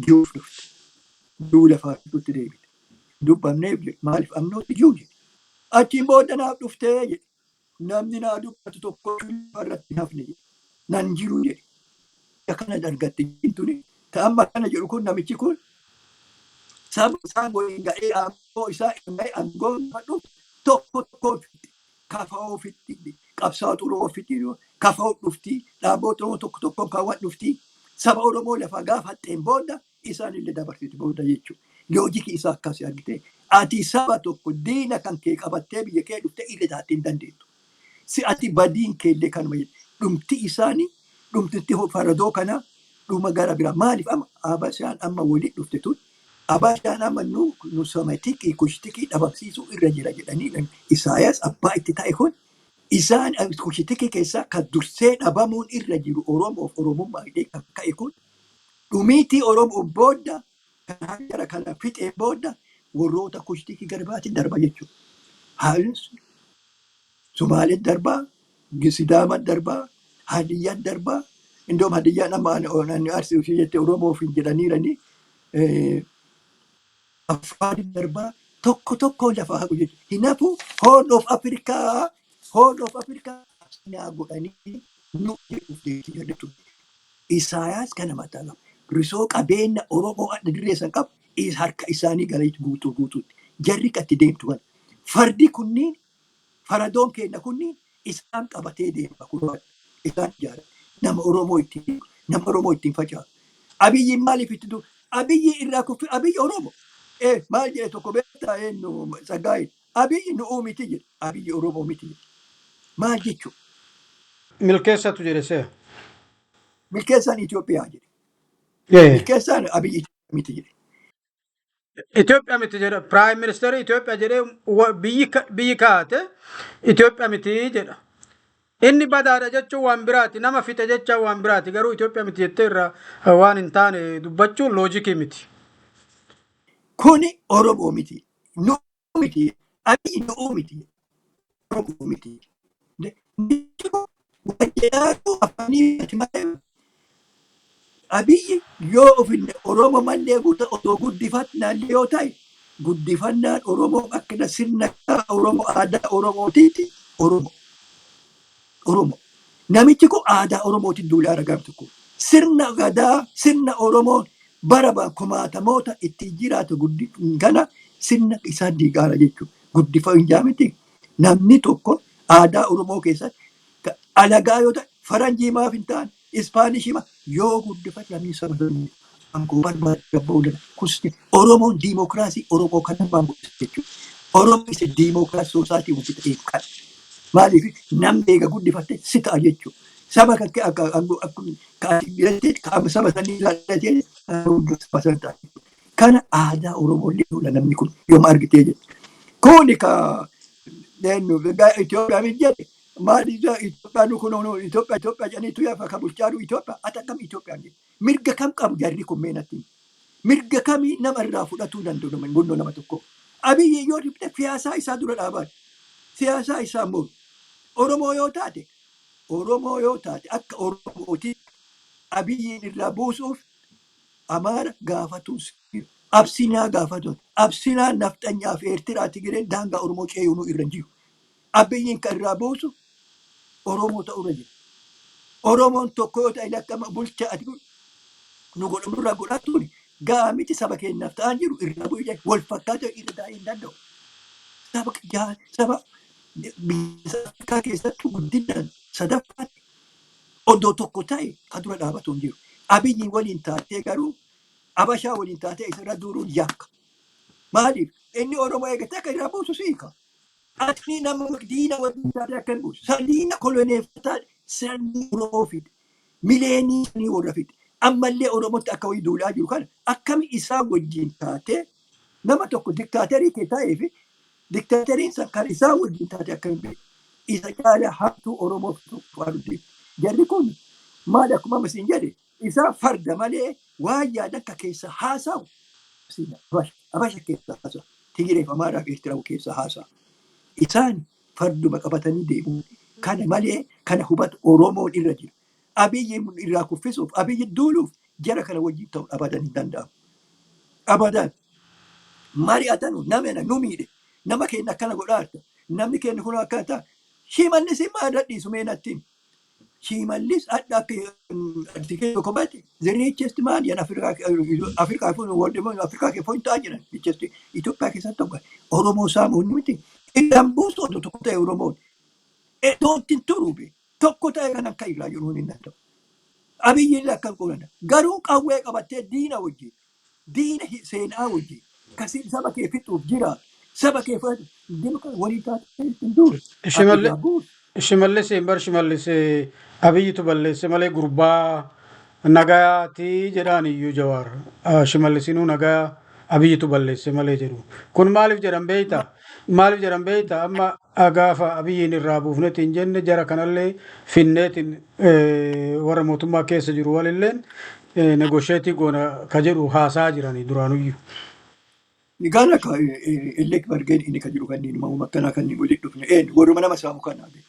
Jewf dhufte. Jew lafaa fixutti deebite. Dubbamneef jedhe. Maaliif amnooti Jew jedhe. Achiin booda naaf dhuftee jedhe. Namni naa dubbatu tokko irratti hin hafne jedhe. Nan jiru jedhe. Kana argatte tuni. Amma kana jedhu kun, namichi kun saba isaa waliin ga'ee, aangoo isaa ga'ee, aangoo fadhu tokko tokko ofitti kafa ofitti qabsaa xuroo ofitti kafa dhufti, dhaabota Oromoo tokko tokkoon kaawwan dhufti, saba Oromoo lafa gaafa haxxeen booda isaan illee dabarsiti booda jechuudha. Loojikii isaa akkasii argite, ati saba tokko diina kan kee qabattee biyya kee dhuftee irra taatee hin dandeettu. Si ati badiin kee illee kanuma jedhe. Dhumti isaanii, dhumtitti faradoo kana dhuma gara biraa. Maaliif amma Abashaan amma waliin dhufte tun, Abashaan amma nu Semitikii Kushitikii dhabamsiisuu irra jira jedhanii, Isaayaas abbaa itti ta'e kun, isaan Kushitikii keessaa kan dursee dhabamuun irra jiru Oromoof Oromummaa jedhee kan ka'e kun, dhumiitii Oromoo booda kan jara kana fixee booda warroota Kushitikii gara biraatiin darba jechuudha. Haalli Sumaaleen darbaa, Sidaamaan darbaa, Hadiyyaan darbaa. Indoom Hadiyyaan amma ani Arsii ofii jette Oromoof hin jedhaniirani. Afaan darbaa, tokko tokko lafa haqu jechuudha. Hinafu Horn of Africa, Horn of Africa naa godhanii nu jedhuuf jechuudha. Isaayaas kana mataa qaba. Risoo qabeenya Oromoo adda dirree san qabu harka isaanii gara guutuu guutuutti. Jarri katti deemtu kana. Fardi kunniin, faradoon keenya kunniin isaan qabatee deema kun, isaan ijaara. Nama Oromoo ittiin, nama Oromoo ittiin facaasu. Abiyyi maaliif itti du? Abiyyi irraa kuffi, Abiyyi Oromoo. Maal jedhe tokko beektaa, eenyu, Tsaggaayee. Abiyyi nu'uu miti jedhe. Abiyyi Oromoo miti jedhe. Maal jechuudha? Milkeessatu jedhe see. Milkeessaan Itoophiyaa jedhe. Milkeessaan Abiyyi Itoophiyaa miti jedhe. Itoophiyaa miti jedha. Prime ministerii Itoophiyaa jedhee biyyi kaa'ate Itoophiyaa miti jedha. Inni badaadha jechuun waan biraati. Nama fixe jechaan waan biraati. Garuu Itoophiyaa miti jettee irraa waan hin taane dubbachuun loojikii miti. Kuni Oromoo miti. Nu miti. Abiyyi nu'uu miti. Oromoo miti. Wajjiraatu afaanii miti malee. Abiyyi yoo ofinne Oromoo mallee guuta otoo guddifannaallee yoo ta'e, guddifannaan Oromoo akkana sirna Oromoo, aadaa Oromootiitti Oromoo. Oromoo. Namichi kun aadaa Oromootiin duulaa ragaa tokko. Sirna gadaa, sirna Oromoo bara kumaatamoota ittiin jiraatu kana sirna isaan diigaara jechuudha. Guddifa hin jaamiti. Namni tokko aadaa Oromoo keessatti alagaa yoo ta'e, faranjii maaf hin taane, Ispaanishii maaf yoo guddifate, namni saba sana aangoo barbaade gabba'uu danda'a. Kusti Oromoon diimokiraasii Oromoo kan namaan guddisa jechuudha. Oromoo isa diimokiraasii society wanti ta'eef kana. Maaliif namni eega guddifatte si ta'a jechuudha. Saba kan kee akka akka ati ka saba sanii ilaallatee saba sana ta'a jechuudha. Kana aadaa Oromoo illee oola namni kun yooma argitee jedhe. Kuni ka eenyu Itoophiyaa miti jedhe. Maali Itoophiyaan kun, Itoophiyaa Itoophiyaa jedhaniitu yaafa ka bulchaaru Itoophiyaa, ati akkam Itoophiyaan jedhe. Mirga kam qabu jarri kun meenatti? Mirga kamii nama irraa fudhatuu danda'u nama gunnoo nama tokko? Abiyyi yoo dhibde siyaasaa isaa dura dhaabaan. Siyaasaa isaa mormu. Oromoo yoo taate Oromoo yoo taate akka Oromooti Abiyyiin irraa buusuuf Amaara gaafatuun jiru. Absinaa gaafatuun. Absinaa nafxanyaa fi Eertiraa Tigireen daangaa Oromoo ceeyuunuu irra hin jiru. Abiyyiin kan irraa buusu Oromoo ta'uu irra jira. Oromoon tokko yoo ta'e lakkama bulchaa ati nu godhamu irraa godhaa tuni ga'a miti saba keenyaaf ta'an jiru irraa bu'u jedhe wal fakkaatoo irra taa'ee hin danda'u. Saba saba biyya Afrikaa keessattuu guddinaan sadaffaatti oddoo tokko ta'e kan dura dhaabatu hin jiru. Abiyyiin waliin taatee garuu Abashaa waliin taatee isarra duuruun yakka. Maaliif? Inni Oromoo eegatee akka irraa buusu siika. Ati nama diina waliin taatee akka hin buusu. Sadiina koloneeffataa sanyii Oromoo fide. Mileenii sanii warra fide. Ammallee Oromootti akka wayii duulaa jiru kana akkami isaa wajjin taatee nama tokko diktaaterii kee ta'ee fi diktaateriin san kan isaa wajjin taate akka hin beeku. Isa caalaa hamtuu Oromoof tokko ardi. Jarri kun maal akkuma amma siin jedhe isaa farda malee waan yaada akka keessa haasa'u Abasha keessa haasa'u. Tigireef Amaaraa fi Eertiraa keessa haasa'u. Isaan farduma qabatanii deemu. Kana malee kana hubatu Oromoon irra jira. Abiyyi irraa kuffisuuf, Abiyyi duuluuf jara kana wajjin ta'uun abadan hin danda'amu. Abadan. Mari'atanu nama nu miidhe. Nama keenya akkana godhaarta. Namni keenya kun akkana ta'a. Shimallis immoo irra dhiisu mee natti himi. Shimallis adda akka artikee tokko baate the richest man yan Afrikaa fi world Afrikaa keessa point ta'aa jiran richest Itoophiyaa keessatti tokko Oromoo saamuun miti. Irraan buusu otoo tokko ta'e Oromoon. Iddoo ittiin turu be tokko ta'e kan akka irraa jiru hin danda'u. Abiyyi illee akka godhan garuu qawwee qabattee diina wajjin diina seenaa wajjin kasi saba kee fixuuf jira saba kee fudhatu dimokiraasii waliin taatee ittiin duulu. Ati irraa buusu. Shimallis bar Shimallis Abiyyitu balleesse malee gurbaa nagayaati jedhaan iyyuu Jawaar. Shimallisinuu nagaa Abiyyitu balleesse malee jedhu. Kun maaliif jedhan beeyta? Maaliif jedhan beeyta? Amma gaafa Abiyyiin irraa buufnetti hin jenne jara kanallee finneetiin warra mootummaa keessa jiru walilleen negotiate goona ka jedhu haasaa jiranii duraanuyyuu. Gana ka illee bargeen inni ka jiru kanneen uumama akkanaa kanneen walitti dhufne eenyu warruma nama saamu kanaa be.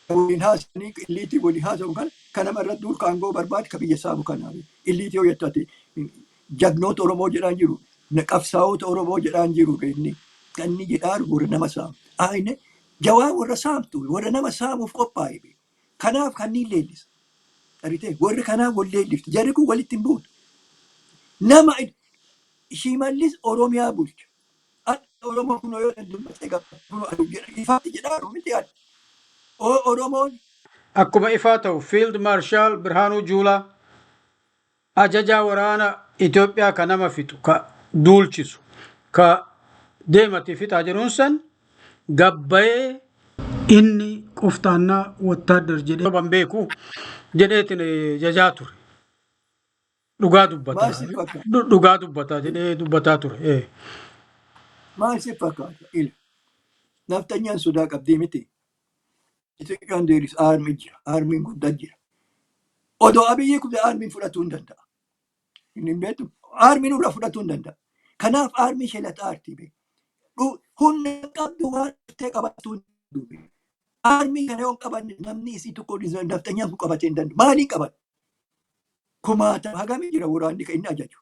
Waliin haasanii illiitii waliin haasamu kana kan nama irratti duul kaangoo barbaade ka biyya saamu kanaa be. Illiitii yoo jettu ati jagnoota Oromoo jedhaan jiru qabsaa'ota Oromoo jedhaan jiru be inni kan inni jedhaan warra nama saamu. Ayine jawaa warra saamtu warra nama saamuuf qophaa'e be. Kanaaf kanneen leellisa. Argitee warri kanaaf wal leellifti. Jarri kun walitti hin buutu. Nama Shimallis Oromiyaa bulcha. Adda Oromoo kun yoo dubbatte ifaatti jedhaa miti adda. Oromoon Akkuma ifaa ta'u Field Marshal Birhaanuu Juulaa ajajaa waraana Itoophiyaa ka nama fixu ka duulchisu ka deemati fixaa jedhuun san gabbayee inni qoftaannaa wattaaddar jedhee ban beeku jedheetiin jajaa ture. Dhugaa dubbata. Maal si fakkaata? Dhugaa dubbata jedhee dubbataa ture. Maal si fakkaata? Ila. Nafxanyaan sodaa qabdii miti. Itoophiyaan deeris army jira. Armyn guddaa jira. Odoo Abiyyi kufe armyn fudhatuu hin danda'a. Inni hin beektu. Armyn irraa fudhatuu hin danda'a. Kanaaf army ishee laxaarti be. Humna qabdu waan dhuftee qabatuu hin danda'u. Army kana yoo hin qabanne namni isii tokko nafxanyaan kun qabatee hin danda'u. Maaliin qabata? Kumaata hagamii jira waraanni kan inni ajaju.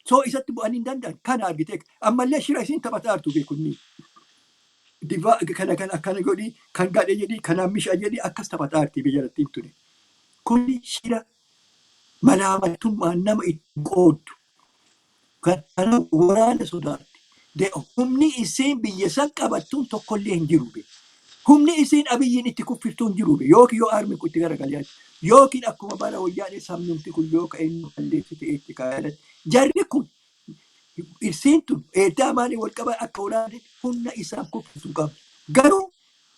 So isatti bu'anii hin danda'an. Kana argitee ammallee shira isiin taphataa jirtu beekunni. Divaa kana kan akkana godhi kan gadhe jedhi kanaan misha jedhi akkas taphataa jirti biyya jalatti tuni. Kuni shira malaamaltummaan nama itti qooddu. Kana waraana sodaatti. Humni isiin biyya san qabattuun tokkollee hin jiru. Be. Humni isiin Abiyyiin itti kuffiftuun hin jiru. Be. Yookiin yoo armyn kun itti garagalee yookiin akkuma bara wayyaanee sabnumti kun yoo ka'e inni balleessite itti kaayalatti. Jarri kun isiin tun eeddaa maalii wal qaban akka waraanni humna isaan kuffisu qabu. Garuu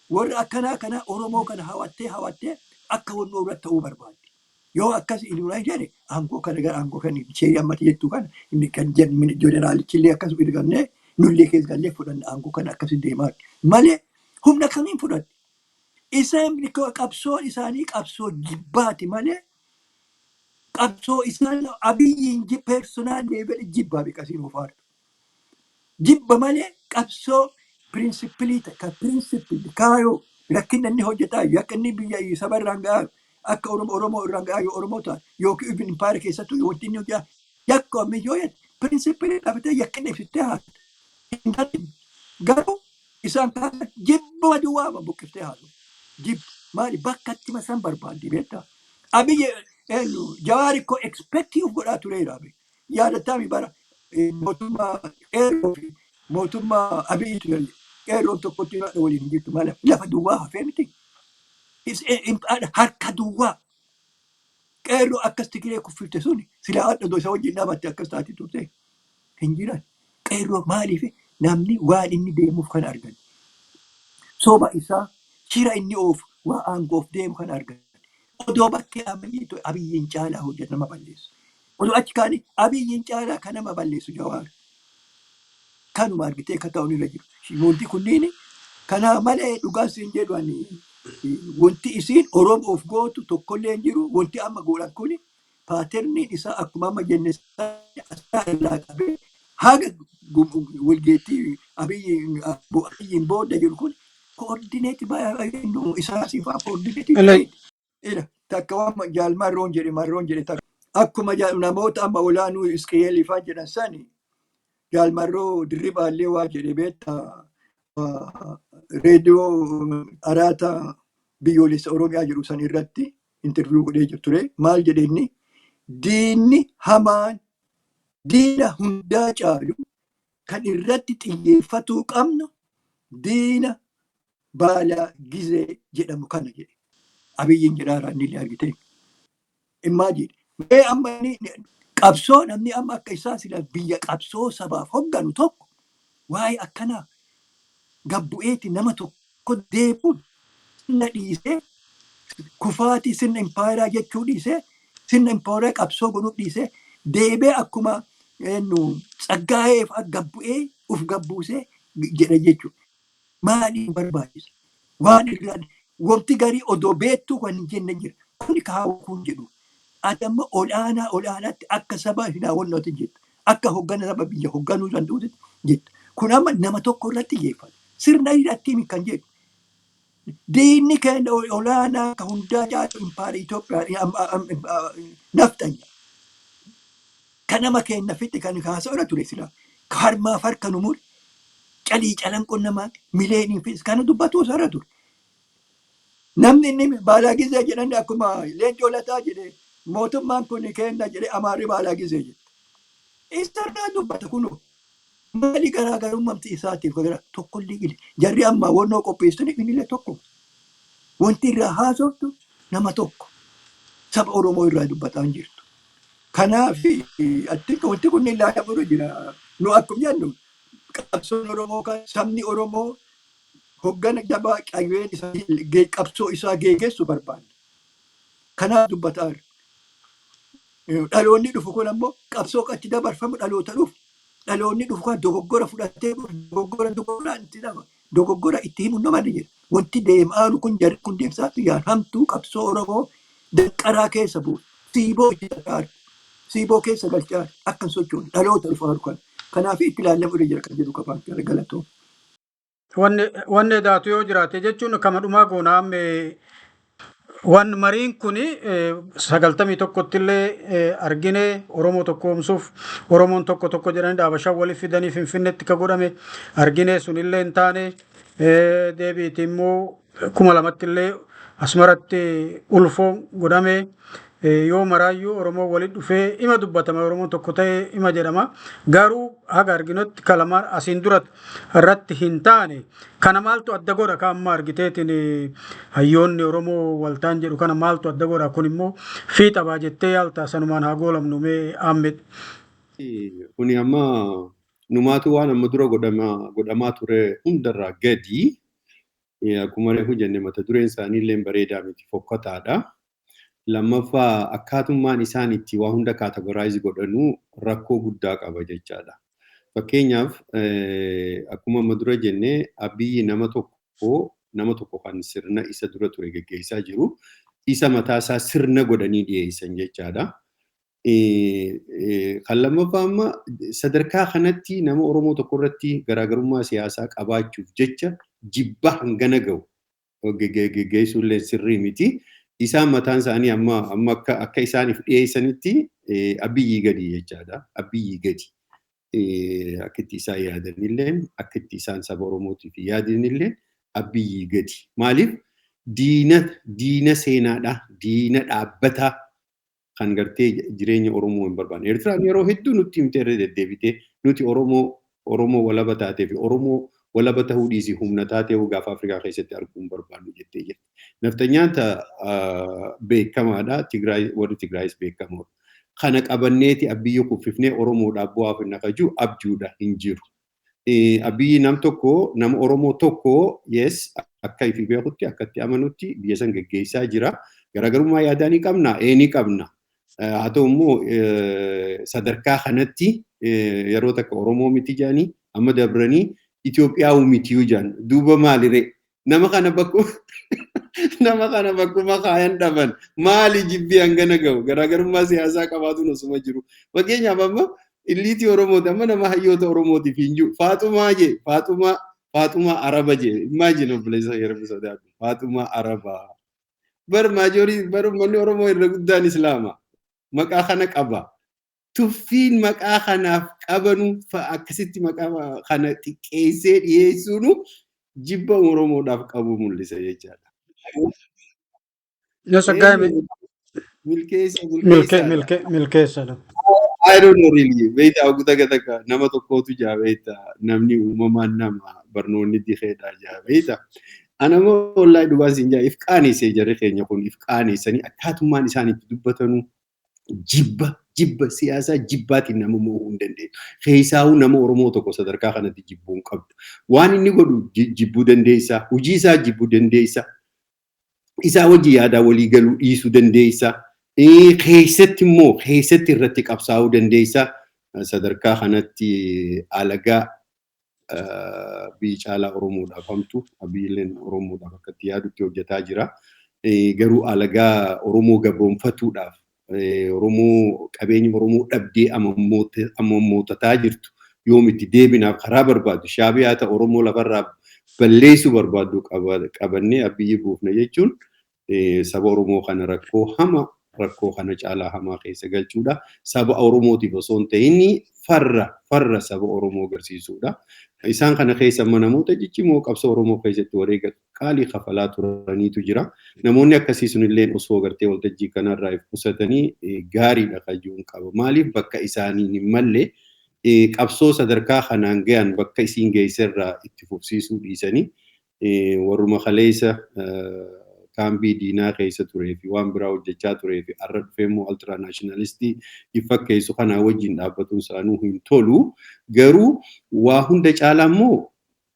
warra akkanaa kana Oromoo kana hawattee hawattee akka wannoo irratti ta'uu barbaaddi. Yoo akkas inni jedhe aangoo kana gara aangoo kan ishee ammatti jettu kana inni kan jedhu jeneraalichi illee akkas ergamnee nullee keessa gallee fudhanna aangoo kana akkasi deemaa malee humna kamiin fudhadhe. Isaan qabsoon isaanii qabsoo jibbaati malee qabsoo isaan Abiyyiin personal level jibbaa beekasiin ofaadha. Jibba malee qabsoo principle ta'e kan principle kaayoo Rakkinna inni hojjetaa yakka inni biyya saba irraan gahaa akka Oromoo Oromoo irraan gahaa yoo Oromoo ta'a yookiin even impaayera keessattuu wanti inni hojjetaa yakka ammayyoo jette principle dhaabbatee yakka inni ibsittee haasa'u. Hin dandeenye. Garuu isaan kaasa jibbuma duwwaa buqqiftee haasa'u. Jibba maali bakka itti masan barbaaddi beektaa. Abiyyi eenyu Jawaari ko expect of godhaa tureera. Abiy. Yaadattaami bara mootummaa qeerroo fi mootummaa Abiyyitu jira. Qeerroon tokkotti waliin hin jirtu maali lafa duwwaa hafee miti. Harka duwwaa. Qeerroo akkas Tigiree kuffifte sun silaa hadha isa wajjin dhaabatte akkas taati turte hin jiran. Qeerroo maaliif namni waan inni deemuuf kan argan. Soba isaa shira inni oofu waa aangoof deemu kan argan. Odoo bakkee Abiyyi Abiyyiin caalaa hojjetu nama balleessu. Odoo achi kaanii Abiyyiin caalaa kan nama balleessu Jawaar. Kanuma argitee akka ta'u irra jiru. Wanti kunniin kanaa malee dhugaan siin jedhu ani wanti isiin Oromoof gootu tokkollee hin jiru. Wanti amma godhan kuni patterniin isaa akkuma amma jenne irraa qabee haga walgeettii Abiyyiin booda jiru kun coordinate isaa siifaa coordinate ta'e. Takka waan jaal Marroon jedhe Marroon jedhe takka akkuma namoota amma olaanuu Isqiyeelii fa'aa jedhan sani jaal Marroo Dirribaallee waa jedhe beektaa reediyoo Araata Biyyoolessa Oromiyaa jedhu san irratti interview godhee jiru ture. Maal jedhe inni? Diinni hamaan diina hundaa caalu kan irratti xiyyeeffatuu qabnu diina Baalaa Gizee jedhamu kana jedhe. Abiyyiin jedhaa inni illee argite. Imagine. Mee amma inni qabsoo namni amma akka isaa sila biyya qabsoo sabaaf hogganu tokko waa'ee akkanaa gabbu'eeti nama tokko deebuun sirna dhiisee kufaatii sirna impaayeraa jechuu dhiisee sirna impaayeraa qabsoo godhuu dhiisee deebee akkuma eenyu Tsaggaa'eef gabbu'ee uf gabbuusee jedha jechuudha. Maaliif barbaachisa? Waan irraa wanti garii odoo beektuu kan hin jenne jira. Kuni kaawwa kun jedhu. Ati amma olaanaa olaanaatti akka saba hinaawwannooti jetta. Akka hoggana saba biyya hogganuu danda'uutti jetta. Kun amma nama tokko irratti xiyyeeffata. Sirna irratti kan jedhu. Diinni keenya olaanaa ka hundaa caalu impaayera Itoophiyaa naftanya. Kan nama keenya fixe kan haasa'u ture sila. Harmaaf harka nu mure. Calii calanqoon namaa mileeniin fixe kana dubbatu osoo ture. Namni inni Baalaa Gizee jedhan akkuma Leencoo Lataa jedhe mootummaan kun kenna jedhe Amaarri Baalaa Gizee jedhe. Isarraa dubbata kunoo. Maali garaagarummaan isaatiif gara tokkollee gile. Jarri amma wannoo qopheessanii innillee tokko. Wanti irraa haasoftu nama tokko. Saba Oromoo irraa dubbataa hin jirtu. Kanaaf wanti kun ilaalamuu jira. Nu akkuma jennu qabsoon Oromoo kan sabni Oromoo hoggana jabaa qayyeen isaa qabsoo isaa geeggeessu barbaada. Kanaaf dubbataa jira. Dhaloonni dhufu kun ammoo qabsoo achi dabarfamu dhaloota dhufu. Dhaloonni dhufu kan dogoggora fudhatee dogoggora dogoggoraan itti daba. Dogoggora itti himu nama ni jira. Wanti deemaa kun jarri kun deemsaa yaan hamtuu qabsoo Oromoo danqaraa keessa bu'u. Siiboo itti dhaqaa siiboo keessa galchaa akka hin sochoone dhaloota dhufaa kan. Kanaaf itti ilaalamuu jira kan jedhu qabaan galatoo. Wanni daatu yoo jiraate jechuun kama dhumaa goona amme wan mariin kuni 91tti illee argine Oromoo tokkoomsuuf Oromoon tokko tokko jedhanii dhaabashaa waliif fidanii Finfinneetti ka godhame argine sunillee hin taane deebiiti immoo 2000tti illee Asmaratti ulfoon godhame yoo maraayyuu Oromoo walitti dhufee ima dubbatama Oromoon tokko ta'e ima jedhama garuu haga arginutti kalamaan asiin dura irratti hin taane kana maaltu adda godha ka amma argiteetiin hayyoonni Oromoo waltaan jedhu kana maaltu adda godha kun immoo fiixa baa jettee yaalta sanumaan haa goolamnu mee Ahmed. Kuni amma numaatu waan amma dura godhamaa ture hundarraa gadi akkuma reefu jenne mata dureen isaanii illee bareedaa miti, fokkataadha. Lammaffaa akkaatummaan isaan itti waa hunda categorize godhanuu rakkoo guddaa qaba jechaadha. Fakkeenyaaf akkuma amma dura jenne Abiyyi nama tokko kan sirna isa dura ture geggeessaa jiru isa mataa isaa sirna godhanii dhiyeessan jechaadha. Kan lammaffaa amma sadarkaa kanatti nama Oromoo tokko irratti garaagarummaa siyaasaa qabaachuuf jecha jibba hangana gahu Geggeessuullee sirrii miti. Isaan mataan isaanii amma akka isaaniif dhiyeessanitti Abiyyii gadi jechaadha. Abiyyii gadi. Akka itti isaan yaadanillee, akka itti isaan saba Oromootiif yaadanillee Abiyyii gadi. Maaliif diina seenaadha. Diina dhaabbataa kan gartee jireenya Oromoo hin barbaanne. Eertiraan yeroo hedduu nutti himtee irra deddeebitee nuti Oromoo walaba taatee fi Oromoo walaba ta'uu dhiisii humna taatee gaafa Afrikaa keessatti arguu hin barbaannu jettee jirti. Naftanyaan beekamaadha. Tigraay, warri Tigraayis beekamoodha. Kana qabanneeti Abiyyi kuffifnee Oromoodhaaf bu'aaf hin naqaju abjuudha, hin jiru. Abiyyi nam tokko, nama Oromoo tokko, yes, akka ifi beekutti, akka itti amanutti biyya san geggeessaa jira. Garaagarummaa yaadaa ni qabna, ee ni qabna. Haa ta'u immoo sadarkaa kanatti yeroo takka Oromoo miti jedhanii amma dabranii Itoophiyaa mitiyyuu jedhan, duuba maaliree? Nama kana bakkuma kaayan dhaban. Maali jibbii hangana gahu? Garaagarummaa siyaasaa qabaatuun osuma jiru. Fakkeenyaaf amma illiitii Oromooti, amma nama hayyoota Oromootiif hin jiru. Faaxumaa jee, Faaxumaa Araba jee. Imagine, obboleessa yeroo sodaatu. Faaxumaa Arabaa. Bar majority, bar uummanni Oromoo irra guddaan Islaama. Maqaa kana qaba. Tuffiin maqaa kanaaf qabanu akkasitti maqaa kana xiqqeessee dhiyeessuunu jibba Oromoodhaaf qabu mul'isa jechaadha. Tsaggaayee. Milkeessa. Milkeessadha. I don't know really. Beektaa, ogu takka takka nama tokkootu jaa, beektaa, namni uumamaan nama barnoonni dikeedha jaa, beektaa. Ana immoo wallaahi dhugaa siin jaa, if qaaneessee jarri keenya kun if qaaneessanii akkaatummaan isaan itti dubbatanuu jibba siyaasaa jibbaatiin nama mo'uu hin dandeenyu. Keessaawuu nama Oromoo tokko sadarkaa kanatti jibbuu hin qabdu. Waan inni godhu jibbuu dandeessaa, hojii isaa jibbuu dandeessaa, isaa wajji yaadaa walii galuu dhiisuu dandeessaa. Keessatti immoo keessatti irratti qabsaa'uu dandeessaa. Sadarkaa kanatti alagaa biyyi caalaa Oromoodhaaf hamtu, Abiyyiilleen Oromoodhaaf akkatti yaadutti hojjetaa jira. Garuu alagaa Oromoo gabroonfatuudhaaf, Oromoo qabeenya Oromoo dhabdee ammootataa jirtu yoom itti deebinaaf karaa barbaadu Shaabiyaa ta'e Oromoo lafarraa balleessuu barbaadu qabannee Abiyyi buufna jechuun saba Oromoo kana rakkoo hama, rakkoo kana caalaa hamaa keessa galchuudha. Saba Oromootiif osoo hin ta'in farra saba Oromoo agarsiisuudha. Isaan kana keessa amma namoota ciccimoo qabsoo Oromoo keessatti wareega qaalii kafalaa turaniitu jira. Namoonni akkasii sunillee osoo gartee waltajjii kanarraa if qusatanii gaariidha kajuun qaba. Maaliif bakka isaanii hin malle qabsoo sadarkaa kanaan gahan bakka isiin geesserraa itti fufsiisuu dhiisanii warruma kaleessa kaambii diinaa keessa turee fi waan biraa hojjechaa turee fi har'a dhufee immoo ultra nationalistii fakkeessu kanaa wajjin dhaabbatuun isaanuu hin tolu. Garuu waa hunda caalaa immoo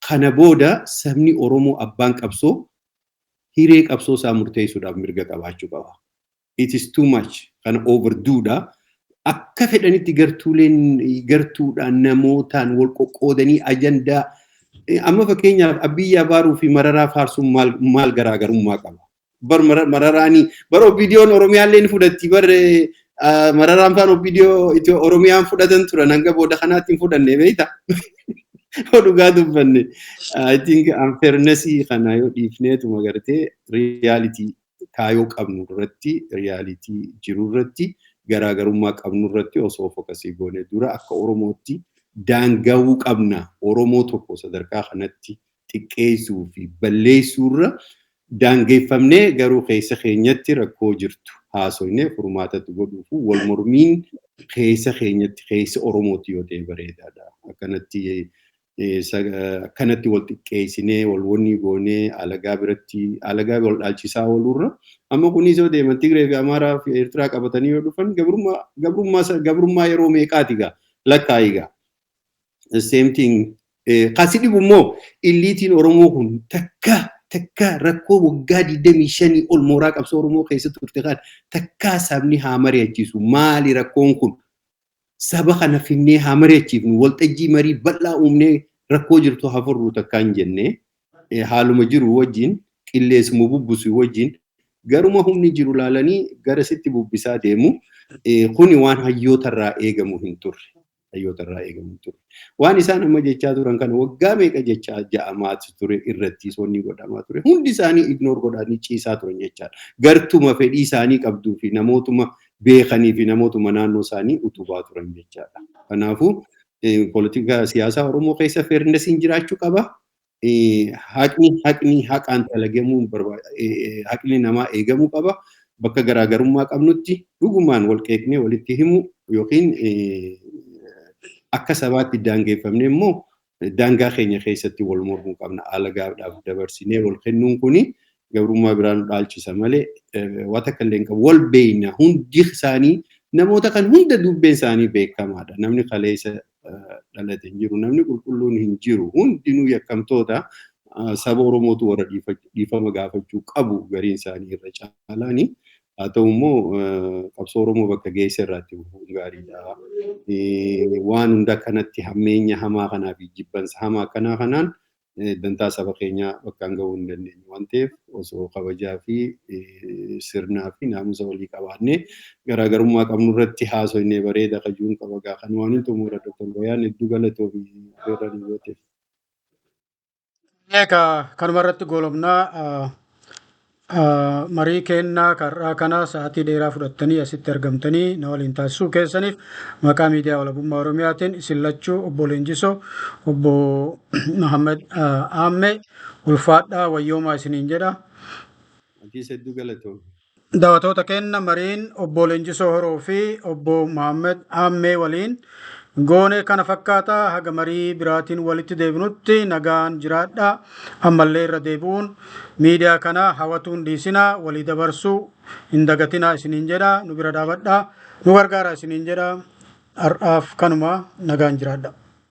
kana booda sabni Oromoo abbaan qabsoo hiree qabsoo isaa murteessuudhaaf mirga qabaachuu qaba. It is too much. Kana overdo. Akka fedhanitti gartuuleen gartuudhaan namootaan wal qoqqoodanii ajandaa amma fakkeenyaaf Abiyyi abaaruu fi Mararaa faarsuun maal garaagarummaa qaba? Bar Mararaanii bar OPDOn Oromiyaallee ni fudhatti, bar Mararaan faan OPDO Oromiyaan fudhatan turan, hanga booda kanaatti hin fudhanne, beektaa? Yoo dhugaa dubbanne, I think unfairness kana yoo dhiifneetuma gartee reality kaayoo qabnu irratti, reality jiru irratti, garaagarummaa qabnu irratti osoo focusii goone dura akka Oromootti daangawuu qabna. Oromoo tokko sadarkaa kanatti xiqqeessuu fi balleessuurra daangeffamnee garuu keessa keenyatti rakkoo jirtu haasofnee furmaatatti godhuufu wal mormiin keessa keenyatti, keessa Oromootti yoo ta'e bareedaadha. Akkanatti wal xiqqeessinee wal wanni goonee alagaa biratti alagaa wal dhaalchisaa oolurra amma kunis yoo deeman Tigree fi Amaaraa fi Eertiraa qabatanii yoo dhufan gabrummaa yeroo meeqaati gaa lakkaa'i gaa. The same thing. Kasi dhibu immoo illiitiin Oromoo kun takka takka rakkoo waggaa 25 ol mooraa qabsoo Oromoo keessa turte kan takkaa sabni haa mari'achiisu, maali rakkoon kun, saba kana finnee haa mari'achiifnu, waltajjii marii bal'aa uumnee rakkoo jirtu haa furru takkaa hin jenne, haaluma jiru wajjin, qilleensuma bubbisu wajjin, garuma humni jiru laalanii gara sitti bubbisaa deemu. Kuni waan hayyootarraa eegamu hin turre. Hayyoota irraa eegamu ture. Waan isaan amma jechaa turan kana waggaa meeqa jechaa ja'amaatu ture, irratti sonni godhamaa ture. Hundi isaanii ignore godhanii ciisaa turan jechaadha. Gartuma fedhii isaanii qabduu fi namootuma beekanii fi namootuma naannoo isaanii utubaa turan jechaadha. Kanaafuu, poolitikaa siyaasaa Oromoo keessa fairnessiin jiraachuu qaba. Haqni haqaan dalagamuu, haqni namaa eegamuu qaba. Bakka garaagarummaa qabnutti dhugumaan wal qeeqnee walitti himu yookiin akka sabaatti daangeffamne immoo daangaa keenya keessatti wal mormuu qabna. Alagaadhaaf dabarsinee wal kennuun kuni gabrummaa biraa nu dhaalchisa malee waan takka illee hin qabu. Wal beeyna, hundi isaanii, namoota kan hunda dubbeen isaanii beekamaadha. Namni kaleessa dhalate hin jiru. Namni qulqulluun hin jiru. Hundinuu yakkamtoota. Saba Oromootu warra dhiifama gaafachuu qabu gariin isaanii irra caalaani. Haa ta'u immoo, qabsoo Oromoo bakka geesse irraa itti fufuun gaariidha. Waan hunda kanatti hammeenya hamaa kanaa fi jibbansa hamaa akkanaa kanaan dantaa saba keenyaa bakkaan gahuu hin dandeenyu waan ta'eef, osoo kabajaa fi sirnaa fi naamusa walii qabaannee garaagarummaa qabnu irratti haasofnee bareeda kajuun qaba. Gaa kan waan hin xumura. Dr. Bayaan, hedduu galatoomii affeerraa nu gooteef. Egaa kanuma irratti goolabnaa. Marii kennaa karraa kana sa'aatii dheeraa fudhattanii asitti argamtanii na waliin taasisuu keessaniif maqaa Miidiyaa Walabummaa Oromiyaatiin isin lachuu, obbo Leenjisoo, obbo Muhammad Aammee, ulfaadhaa, wayyoomaa isiniin jedha. Atiis hedduu galatoomii. Daawwattoota keenya, mariin obbo Leenjisoo Horoo fi obbo Muhammad Aammee waliin goone kana fakkaata. Haga marii biraatiin walitti deebinutti nagaan jiraadha. Ammallee irra deebi'uun miidiyaa kana hawwatuun dhiisinaa, walii dabarsuu hin dagatinaa isiniin jedha. Nu bira dhaabadhaa, nu gargaara isiniin jedha. Har'aaf kanuma, nagaan jiraadha.